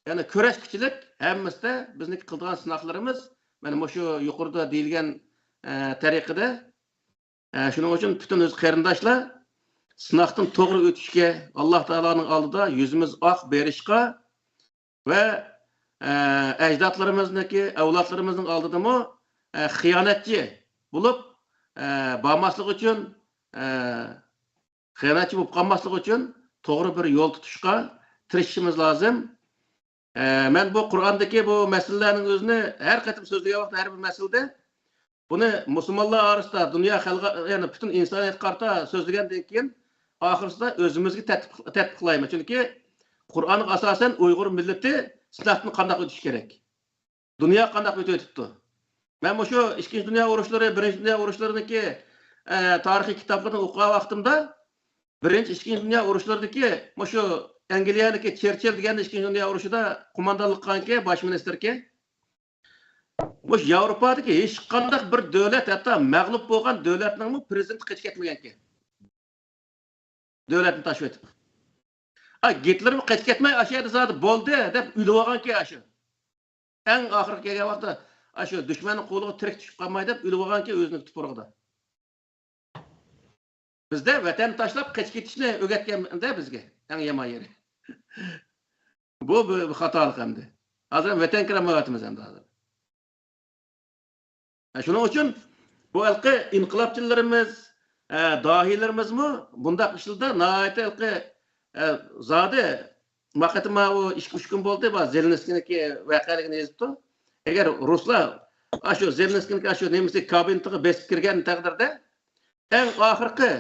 يەنى كۈرەشكىچىلىك ھەممىسىدە بىزنىڭكى قىلىدىغان سىناقلىرىمىز مانا مۇشۇ يۇقىرىدا دېيىلگەن، ئە، تەرىقىدە. ئە، شۇنىڭ ئۈچۈن پۈتۈن ئۆز قېرىنداشلار سىناقتىن توغرا ئۆتۈشكە، ئاللا تائالانىڭ ئالدىدا يۈزىمىز ئاق بېرىشقا ۋە، ئە، ئەجدادلىرىمىزنىڭكى، ئەۋلادلىرىمىزنىڭ ئالدىدىمۇ، ئە، خىيانەتچى بولۇپ، ئە، بارماسلىق ئۈچۈن، ئە، خىيانەتچى بولۇپ قالماسلىق ئۈچۈن توغرا بىر يول تۇتۇشقا تىرىشىشىمىز لازىم. ئە، مەن بۇ قۇرئاندىكى بۇ مەسىلىلەرنىڭ ئۆزىنى ھەر قېتىم سۆزلىگەن ۋاقىتتا ھەر بىر مەسىلىدە بۇنى مۇسۇلمانلار ئارىسىدا، دۇنيا خەلقى، يەنى پۈتۈن ئىنسانىيەتكە قارىتا سۆزلىگەندىن كېيىن، ئاخىرسىدا ئۆزىمىزگە تەتبىق، تەتبىقلايمىز. چۈنكى قۇرئانغا ئاساسەن ئۇيغۇر مىللىتى سىناقتىن قانداق ئۆتۈشى كېرەك؟ دۇنيا قانداق ئۆتۈۋېتىپتۇ؟ مەن مۇشۇ ئىككىنچى دۇنيا ئۇرۇشلىرى، بىرىنچى دۇنيا ئۇرۇشلىرىنىڭكى، ئە، تارىخىي كىتابلىرىنى ئوقۇغان ۋاقتىمدا، بىرىنچى، ئىككىنچى دۇنيا ئۇرۇشلىرىدىكى مۇشۇ ئەنگلىيەدىكى چېرچىل دېگەن ئىككىنچى دۇنيا ئۇرۇشىدا قوماندانلىق قىلغانكەن، باش مىنىستىركەن. مۇشۇ ياۋروپادىكى ھېچقانداق بىر دۆلەت، ھەتتا مەغلۇپ بولغان دۆلەتنىڭمۇ پىرېزىدېنتى قېچىپ كەتمىگەنكەن. دۆلەتنى تاشلىۋېتىپ. ئا، گىتلېرمۇ قېچىپ كەتمەي، ئاشۇ يەردە زادى بولدى دەپ ئۆلۈۋالغانكەن ئاشۇ. ئەڭ ئاخىرقى كەلگەن ۋاقىتتا ئاشۇ دۈشمەننىڭ قولىغا تىرىك چۈشۈپ قالماي دەپ ئۆلۈۋالغانكەن ئۆزىنىڭ تۇپرىقىدا. بىزدە ۋەتەن تاشلاپ قېچىپ كېتىشنى ئۆگەتكەندە بىزگە. ئەڭ يامان يېرى. بۇ بىر، بىر خاتالىق ئەمدى. ھازىر ۋەتەنكە كىرەلمەيۋاتىمىز ئەمدى ھازىر. ھە، شۇنىڭ ئۈچۈن بۇ ھېلىقى ئىنقىلابچىلىرىمىز، ئە، داھىيلىرىمىزمۇ بۇنداق ئىشلاردا ناھايىتى ھېلىقى، ئە، زادى ما قېتىم ما ئۇ ئىككى، ئۈچ كۈن بولدى، ما زېلېنسكىينىڭكى ۋەقەلىكىنى يېزىپتۇ. ئەگەر رۇسلار ئاشۇ زېلېنسكىينىڭكى ئاشۇ نېمىسى كابىنېتىغا بېسىپ كىرگەن تەقدىردە، ئەڭ ئاخىرقى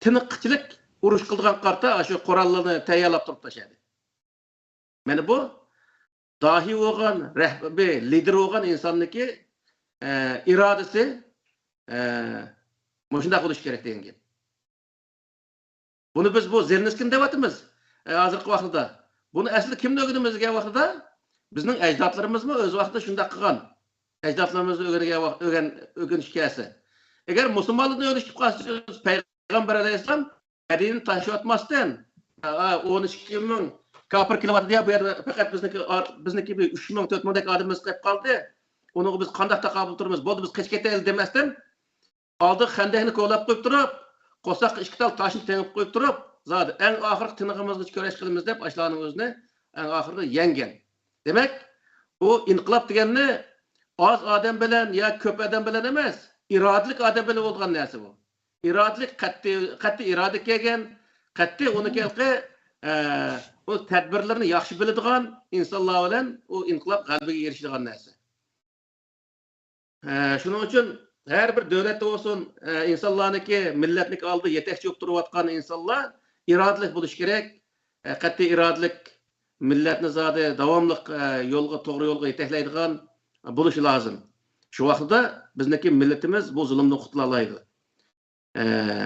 تىنىققىچىلىك ئۇرۇش قىلىدىغان قارىتا ئاشۇ قوراللىرىنى تەييارلاپ تۇرۇپتۇ ئاشۇ يەردە. مانا بۇ داھىي بولغان، رەھبىر، لىدېر بولغان ئىنساننىڭكى، ئە، ئىرادىسى، ئە، مۇشۇنداق بولۇشى كېرەك دېگەن گەپ. بۇنى بىز بۇ زېلېنسكىينى دەۋاتىمىز، ئە، ھازىرقى ۋاقتىدا. بۇنى ئەسلىدە كىمدىن ئۆگىنىمىز دېگەن ۋاقتىدا، بىزنىڭ ئەجدادلىرىمىزمۇ ئۆز ۋاقتىدا شۇنداق قىلغان. ئەجدادلىرىمىزنى ئۆگەنگەن ۋاق-، ئۆگەن-، ئۆگىنىش كەلسە. ئەگەر مۇسۇلمانلاردىن ئۆگىنىش كېلىپ قالسا، پەيغەمبەر ئەلەيھىسسالام مەدىنىنى تاشلىۋەتمەستىن، ئا، ئون ئىككى مىڭ كاپىر كېلىۋاتىدۇ يا، بۇ يەردە پەقەت بىزنىڭكى، بىزنىڭكى بىر ئۈچ مىڭ، تۆت مىڭدەك ئادىمىمىز قېلىپ قالدى. ئۇنىڭغا بىز قانداق تاقابىل تۇرىمىز؟ بولدى، بىز قېچىپ كېتەيلى دېمەستىن، ئالدىغا خەندەكنى كولاپ قويۇپ تۇرۇپ، قورساققا ئىككى تال تاشنى تېڭىپ قويۇپ تۇرۇپ، زادى ئەڭ ئاخىرقى تىنىقىمىزغىچە كۈرەش قىلىمىز دەپ، ئاشۇلارنىڭ ئۆزىنى ئەڭ ئاخىرىدا يەڭگەن. دېمەك، ئۇ ئىنقىلاب دېگەننى ئاز ئادەم بىلەن يا كۆپ ئادەم بىلەن ئەمەس، ئىرادىلىك ئادەم بىلەن بولىدىغان نەرسە بۇ. ئىرادىلىك، قەتئىي، قەتئىي ئىرادە كەلگەن، قەتئىي ئۇنى ھېلىقى، ئە، ئۇ تەدبىرلىرىنى ياخشى بىلىدىغان ئىنسانلار بىلەن ئۇ ئىنقىلاب غەلىبىگە ئېرىشىدىغان نەرسە. ئە، شۇنىڭ ئۈچۈن ھەر بىر دۆلەتتە بولسۇن، ئە، ئىنسانلارنىڭكى، مىللەتنىڭكى ئالدىدا يېتەكچى بولۇپ تۇرۇۋاتقان ئىنسانلار ئىرادىلىك بولۇشى كېرەك. ئە، قەتئىي ئىرادىلىك، مىللەتنى زادى داۋاملىق، ئە، يولغا، توغرا يولغا يېتەكلەيدىغان بولۇشى لازىم. شۇ ۋاقتىدا بىزنىڭكى مىللىتىمىز بۇ زۇلۇمدىن قۇتۇلالايدۇ. ئە،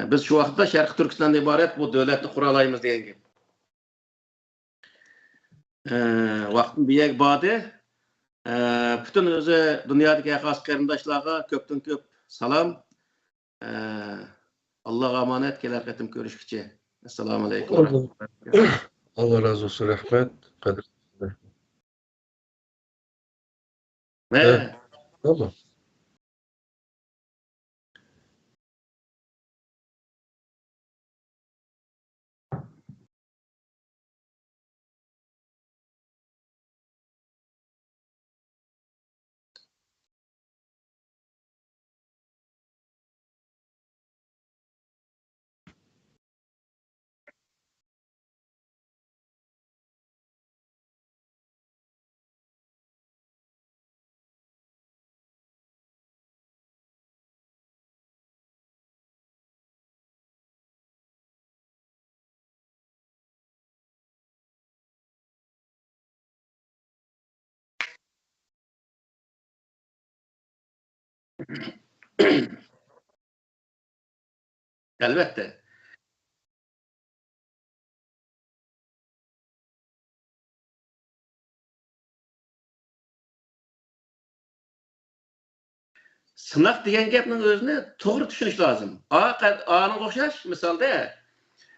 بىز شۇ ۋاقىتتا شەرقىي تۈركىستاندىن ئىبارەت بۇ دۆلەتنى قۇرالايمىز دېگەن گەپ. ئە، ۋاقتىم بىر يەرگە باردى. ئە، پۈتۈن ئۆزى دۇنيادىكى ھەر قايسى قېرىنداشلارغا كۆپتىن كۆپ سالام. ئە، ئاللاغا ئامانەت، كېلەر قېتىم كۆرۈشكىچە. ئەسسالامۇ ئەلەيكۇم. ئاللا، ئاللا رازى بولسۇن، رەھمەت. قەدىر. ھە. ھە. تامام. ئەلۋەتتە. سىناق دېگەن گەپنىڭ ئۆزىنى توغرا چۈشىنىش لازىم. ئا-، ئانىڭغا ئوخشاش مىسالدا،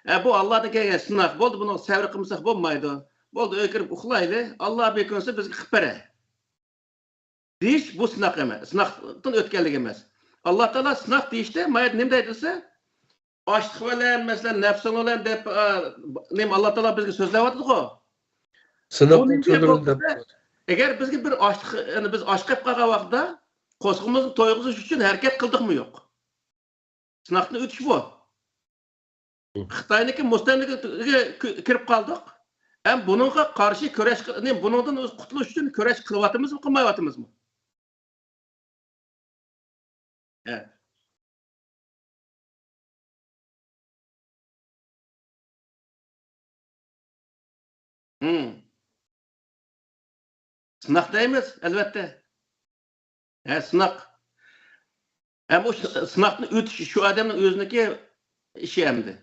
ئە، بۇ ئاللادىن كەلگەن سىناق، بولدى، بۇنىڭغا سەۋر قىلمىساق بولمايدۇ. بولدى، ئۆيگە كىرىپ ئۇخلايلى، ئاللا بىر كۈنسى بىزگە قىلىپ بېرەر دېيىش بۇ سىناق ئەمەس، سىناقتىن ئۆتكەنلىك ئەمەس. ئاللا تائالا سىناق دېيىشتە ما يەردە نېمە دەيدۇ دېسە، ئاشلىق بىلەن، مەسىلەن، نەپسىڭ بىلەن دەپ، ئا، نېمە ئاللا تائالا بىزگە سۆزلەۋاتىدىغۇ. سىناقتىن بۇ نېمە تۆلدۈرۈل دەپ. ئەگەر بىزگە بىر ئاشلىق، يەنى بىز ئاچ قېلىپ قالغان ۋاقىتتا قورسىقىمىزنى تويغۇزۇش ئۈچۈن ھەرىكەت قىلدۇقمۇ يوق؟ سىناقتىن ئۆتۈش بۇ. خىتاينىڭكى مۇستەملىكىگە كىرىپ قالدۇق. ھەم بۇنىڭغا قارشى كۈرەش قىل-، نېمە، بۇنىڭدىن قۇتۇلۇش ئۈچۈن كۈرەش قىلىۋاتىمىزمۇ، قىلمايۋاتىمىزمۇ؟ ھە. ھىم. سىناق دەيمىز، ئەلۋەتتە. ھە، سىناق. ھەم ئۇ سىناقتىن ئۆتۈش شۇ ئادەمنىڭ ئۆزىنىڭكى ئىشى ئەمدى.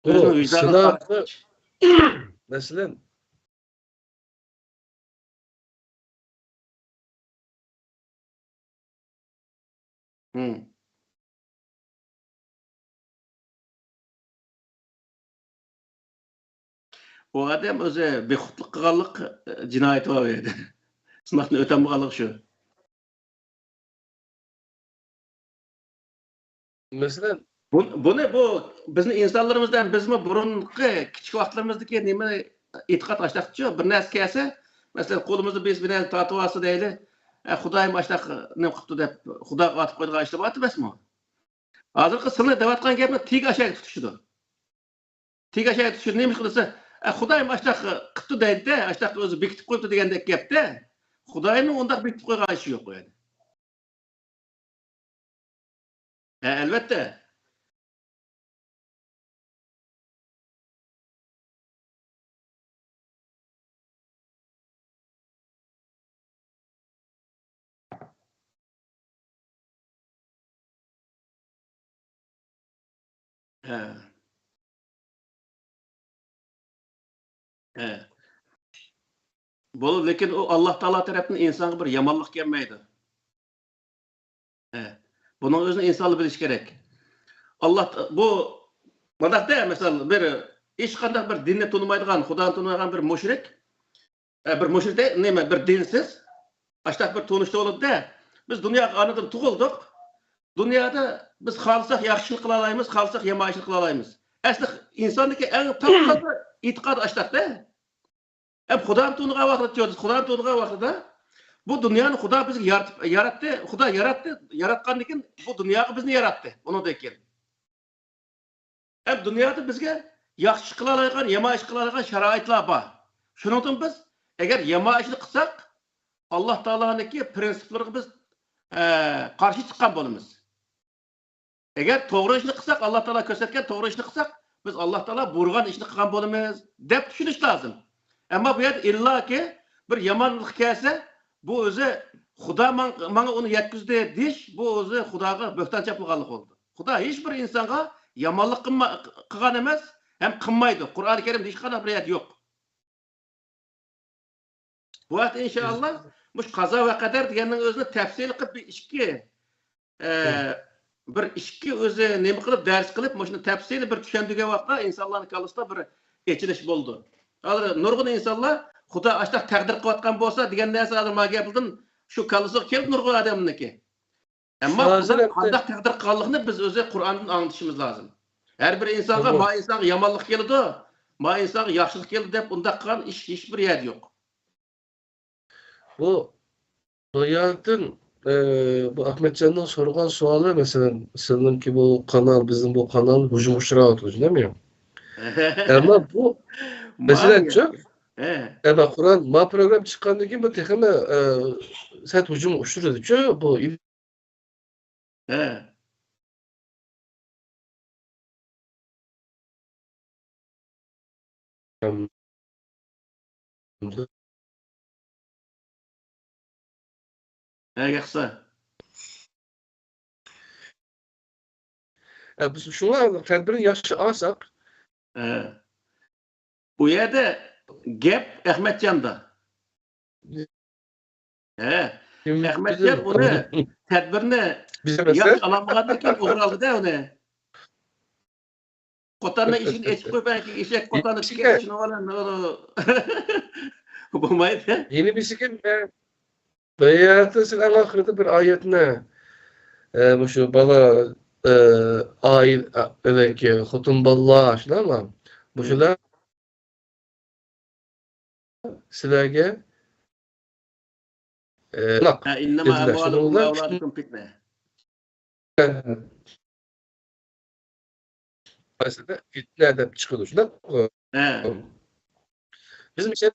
ئۆزىنىڭ ۋىجدانىغا قارىتىش. مەسىلەن، ھىم. ئۇ ئادەم ئۆزى بىخۇدلۇق قىلغانلىق، ئە، جىنايىتى بار ئۇ يەردە. سىناقتىن ئۆتەلمىغانلىقى شۇ. مەسىلەن، بۇ-، بۇنى، بۇ بىزنىڭ ئىنسانلىرىمىزدا ھەم بىزمۇ بۇرۇنقى كىچىك ۋاقىتلىرىمىزدىكى نېمە ئېتىقاد ئاشتاقچۇ، بىر نەرسە كەلسە، مەسىلەن، قولىمىزدا بىز بىر نەرسە تارتىۋالسا دەيلى، ئە، خۇدايىم ئاشتاق نېمە قىپتۇ دەپ خۇداغا ئاتىپ قويىدىغان ئىشلار بار ئەمەسمۇ؟ ھازىرقى سىلەر دەۋاتقان گەپنى تېگى ئاشاققا تۇتۇشىدۇ. تېگى ئاشاققا تۇتۇشىدۇ. نېمە قىلسا، ئە، خۇدايىم ئاشتاق قىپتۇ دەيدۇ-دە، ئاشتاق ئۆزى بېكىتىپ قويۇپتۇ دېگەندەك گەپ-دە. خۇدايىمنىڭ ئۇنداق بېكىتىپ قويغان ئىشى يوق ئۇ يەردە. ھە، ئەلۋەتتە. ھە. ھە. بولىدۇ، لېكىن ئۇ ئاللا تائالا تەرەپتىن ئىنسانغا بىر يامانلىق كەلمەيدۇ. ھە. بۇنىڭ ئۆزىنى ئىنسانلار بىلىشى كېرەك. ئاللا ت-، بۇ، مۇنداقتا، مەسىلەن، بىر ھېچقانداق بىر دىننى تونۇمايدىغان، خۇدانى تونۇمايدىغان بىر مۇشرىك، ئە، بىر مۇشرىك دە-، نېمە، بىر دىنسىز، ئاشتاق بىر تونۇشتا بولىدۇ-دە، بىز دۇنياغا ئانىدىن تۇغۇلدۇق. دۇنيادا بىز خالىساق ياخشى ئىشنى قىلالايمىز، خالىساق يامان ئىشنى قىلالايمىز. ئەسلى ئىنساندىكى ئەڭ تاپقاندا ئېتىقاد ئاشتاق-دە. ھەم خۇدانى تونۇغان ۋاقتىدا، خۇدانى تونۇغان ۋاقتىدا بۇ دۇنيانى خۇدا بىزگە يارىتىپ، ياراتتى، خۇدا ياراتتى، ياراتقاندىن كېيىن بۇ دۇنياغا بىزنى ياراتتى، ئۇنىڭدىن كېيىن. ھەم دۇنيادا بىزگە ياخشى ئىش قىلالايدىغان، يامان ئىش قىلالايدىغان شارائىتلار بار. شۇنىڭدىن بىز ئەگەر يامان ئىشنى قىلساق، ئاللا تائالانىڭكى پرىنسىپلىرىغا بىز، ئە، قارشى چىققان بولىمىز. ئەگەر توغرا ئىشنى قىلساق، ئاللا تائالا كۆرسەتكەن توغرا ئىشنى قىلساق، بىز ئاللا تائالا بۇيرۇغان ئىشنى قىلغان بولىمىز، دەپ چۈشىنىش لازىم. ئەمما بۇ يەردە ئىللاكى بىر يامانلىق كەلسە، بۇ ئۆزى خۇدا ماڭ-، ماڭا ئۇنى يەتكۈزدى دېيىش، بۇ ئۆزى خۇداغا بۆھتان چاپلىغانلىق بولىدۇ. خۇدا ھېچ بىر ئىنسانغا يامانلىق قىلما-، قىلغان ئەمەس، ھەم قىلمايدۇ. قۇرئانى كەرىمدە ھېچقانداق بىر ئايەت يوق. بۇ ھەقتە ئىنشائاللا مۇشۇ قازا ۋە قەدەر دېگەننىڭ ئۆزىنى تەپسىلىي قىلىپ بىر ئىككى، ئە، بىر ئىككى ئۆزى نېمە قىلىپ، دەرس قىلىپ، مۇشۇنى تەپسىلىي بىر چۈشەندۈرگەن ۋاقىتتا ئىنسانلارنىڭ كاللىسىدا بىر ئېچىلىش بولىدۇ. ھازىر نۇرغۇن ئىنسانلار خۇدا ئاشۇنداق تەقدىر قىلىۋاتقان بولسا دېگەن نەرسە ھازىر ما گەپلىدىن شۇ كاللىسىغا كېلىدۇ نۇرغۇن ئادەمنىڭكى. ئەمما خۇدا قانداق تەقدىر قىلغانلىقىنى بىز ئۆزى قۇرئاندىن ئاڭلىتىشىمىز لازىم. ھەر بىر ئىنسانغا ما ئىنسانغا يامانلىق كېلىدۇ، ما ئىنسانغا ياخشىلىق كېلىدۇ دەپ ئۇنداق قىلغان ئىش ھېچبىر يەردە يوق. بۇ باياتىن، ئە، بۇ ئەخمەتجاننىڭ سورىغان سوئالى، مەسىلەن، سىزنىڭكى بۇ قانال، بىزنىڭ بۇ قانال ھۇجۇمغا ئۇچراۋاتىدۇ، شۇنداقمۇ؟ ئەمما بۇ، مەسىلەنچۇ، ئەمما قۇرئان، ما پروگرام چىققاندىن كېيىن بۇ تېخىمۇ، ئە، سەت ھۇجۇمغا ئۇچرىدىچۇ، بۇ. ھە. ھە، ياخشى. ئە، بىز شۇڭا تەدبىرنى ياخشى ئالساق. ھە. ئۇ يەردە گەپ ئەخمەتجاندا. ھە، ئەخمەتجان ئۇنى، تەدبىرنى ياخشى ئالالمىغاندىن كېيىن ئوغرى ئالدى-دە ئۇنى. قوتاننىڭ ئىشىكىنى ئېچىپ قويۇپ، ئەنكى ئېشەك قوتاننى تىكەپ، شۇنىڭ بىلەن بولمايدۇ. يەنە بىرسىكىن، بەيەتتە سىز ئەڭ ئاخىرىدا بىر ئايەتنى، ئە، مۇشۇ بالا، ئە، ئائىلە، ئە، خوتۇن بالىلار، شۇنداقمۇ؟ مۇشۇلار سىلەرگە، ئە، ھە، إنما أموالكم وأولادكم فتنة. ئەسلىدە فتنە دەپ چىقىدۇ، شۇنداقمۇ؟ ھە. بىز مىسال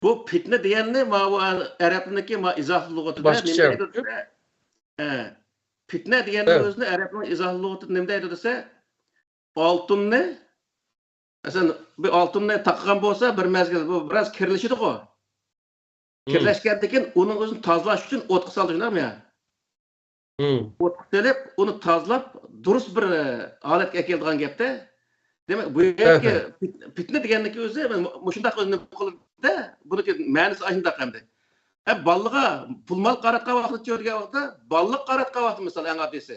بۇ پىتنە دېگەننى ماۋۇ ئەرەبنىڭكى ما ئىزاھ لۇغىتىدا نېمە دەيدۇ دېسە، ئە، پىتنە دېگەننىڭ ئۆزىنى ئەرەبنىڭ ئىزاھ لۇغىتىدا نېمە دەيدۇ دېسە، ئالتۇننى، مەسىلەن، بىر ئالتۇننى تاقىغان بولسا، بىر مەزگىل بۇ بىراز كىرلىشىدىغۇ. كىرلەشكەندىن كېيىن ئۇنىڭ ئۆزىنى تازىلاش ئۈچۈن ئوتقا سالىدۇ، شۇنداقمۇ يا؟ ئوتقا سېلىپ، ئۇنى تازىلاپ، دۇرۇس بىر، ئە، ھالەتكە ئەكېلىدىغان گەپتە. دېمەك، بۇ يەردىكى پىت-، پىتنە دېگەننىڭكى ئۆزى مۇشۇنداق ئۆزىنى قىلىدۇ-دە، بۇنىڭكى مەنىسى ئاشۇنداق ئەمدى. ھە، بالىغا پۇل مال قاراتقان ۋاقتىدا چۆرگەن ۋاقتىدا، بالىلىق قاراتقان ۋاقتى مىسال ئەڭ ئاددىيسى.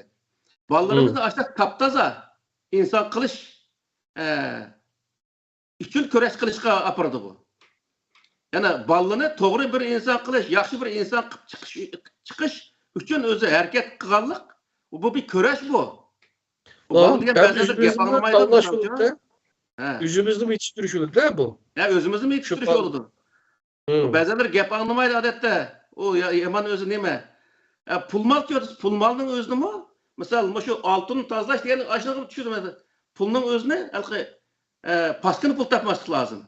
بالىلىرىمىزنى ئاشۇنداق تاپتازا ئىنسان قىلىش، ئە، ئۈچۈن كۈرەش قىلىشقا ئاپىرىدۇ بۇ. يەنى بالىنى توغرا بىر ئىنسان قىلىش، ياخشى بىر ئىنسان قىلىپ چىقىش، چىقىش ئۈچۈن ئۆزى ھەرىكەت قىلغانلىق، بۇ بىر كۈرەش بۇ. بۇ بۇ بال دېگەن بەزىلەر گەپ ئاڭلىمايدۇ، مىسال ئۈچۈن. ھە. ئۆزىمىزنىمۇ يېتىشتۈرۈش يولىدا بۇ. ھە، ئۆزىمىزنىمۇ يېتىشتۈرۈش يولىدا. بەزىلەر گەپ ئاڭلىمايدۇ ئادەتتە. ئۇ يا-، يامان ئۆزى نېمە؟ ئە، پۇل مال كۆرسە، پۇل مالنىڭ ئۆزىنىمۇ، مىسال، مۇشۇ ئالتۇن تازىلاش دېگەن ئاشۇنىڭغا چۈشىدۇ. پۇلنىڭ ئۆزىنى ھېلىقى، ئە، پاسكىنا پۇل تاپماسلىق لازىم.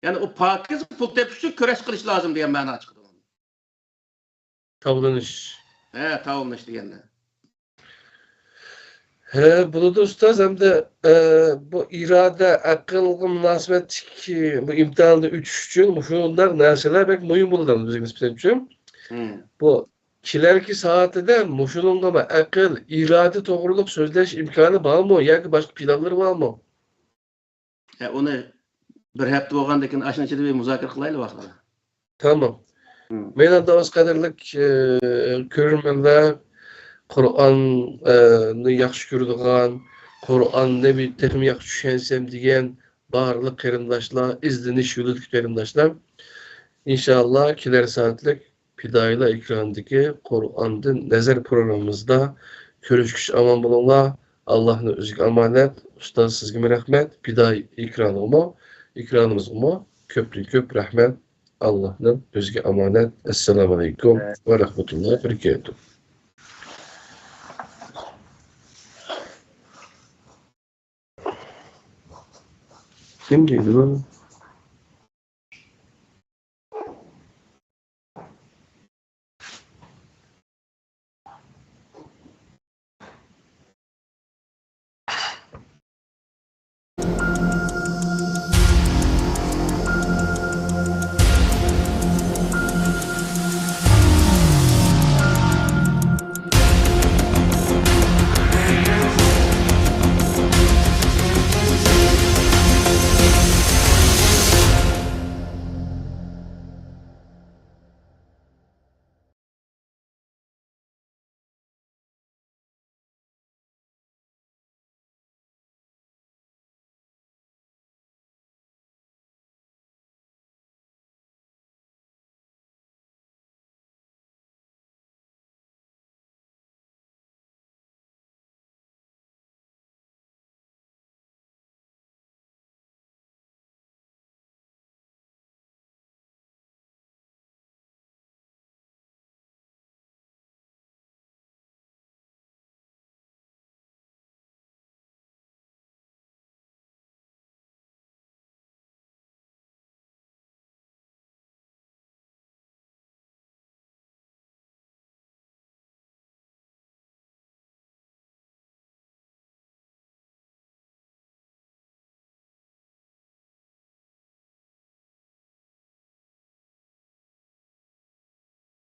يەنى ئۇ پاكىز پۇل تېپىش ئۈچۈن كۈرەش قىلىش لازىم دېگەن مەنا چىقىدۇ. تاۋلىنىش. ھە، تاۋلىنىش دېگەندە. ھە، بولىدۇ ئۇستاز، ھەمدە، ئە، بۇ ئىرادە، ئەقىلگە مۇناسىۋەتلىك بۇ ئىمتىھاندا ئۆتۈش ئۈچۈن مۇشۇنداق نەرسىلەر بەك مۇھىم بولىدۇ بىزگە نىسبەتەن ئۈچۈن. بۇ كېلەركى سائەتتە مۇشۇنىڭغا ئەقىل، ئىرادە توغرۇلۇق سۆزلەش ئىمكانى بارمۇ ياكى باشقا پىلانلىرى بارمۇ؟ ھە، ئۇنى بىر ھەپتە بولغاندىن كېيىن ئاشۇنىڭ ئىچىدە بىر مۇزاكىرە قىلايلى ۋاقتىدا. تامام. مم. مەيلى ئانداق قەدىرلىك، ئى، كۆرۈرمەنلەر، قۇرئان، ئى، نى ياخشى كۆرىدىغان، قۇرئاننى بىر تېخىمۇ ياخشى چۈشەنسەم دېگەن بارلىق قېرىنداشلار، ئىزدىنىش يولىدىكى قېرىنداشلار، ئىنشائاللا كېلەر سائەتلىك پىدائىيلار ئېكرانىدىكى قۇرئاندىن نەزەر پروگراممىمىزدا كۆرۈشكىچە ئامان بولۇڭلار. ئاللاھنىڭ ئۆزىگە ئامانەت. ئۇستاز، سىزگىمۇ رەھمەت. پىدائىي ئېكرانىغىمۇ، ئېكرانىمىزغىمۇ كۆپتىن كۆپ رەھمەت. ئاللاھنىڭ ئۆزىگە ئامانەت. ئەسسالامۇ ئەلەيكۇم ۋە رەھمەتۇللاھى ۋە بەرىكاتۇھ. كىم دېدى بۇ؟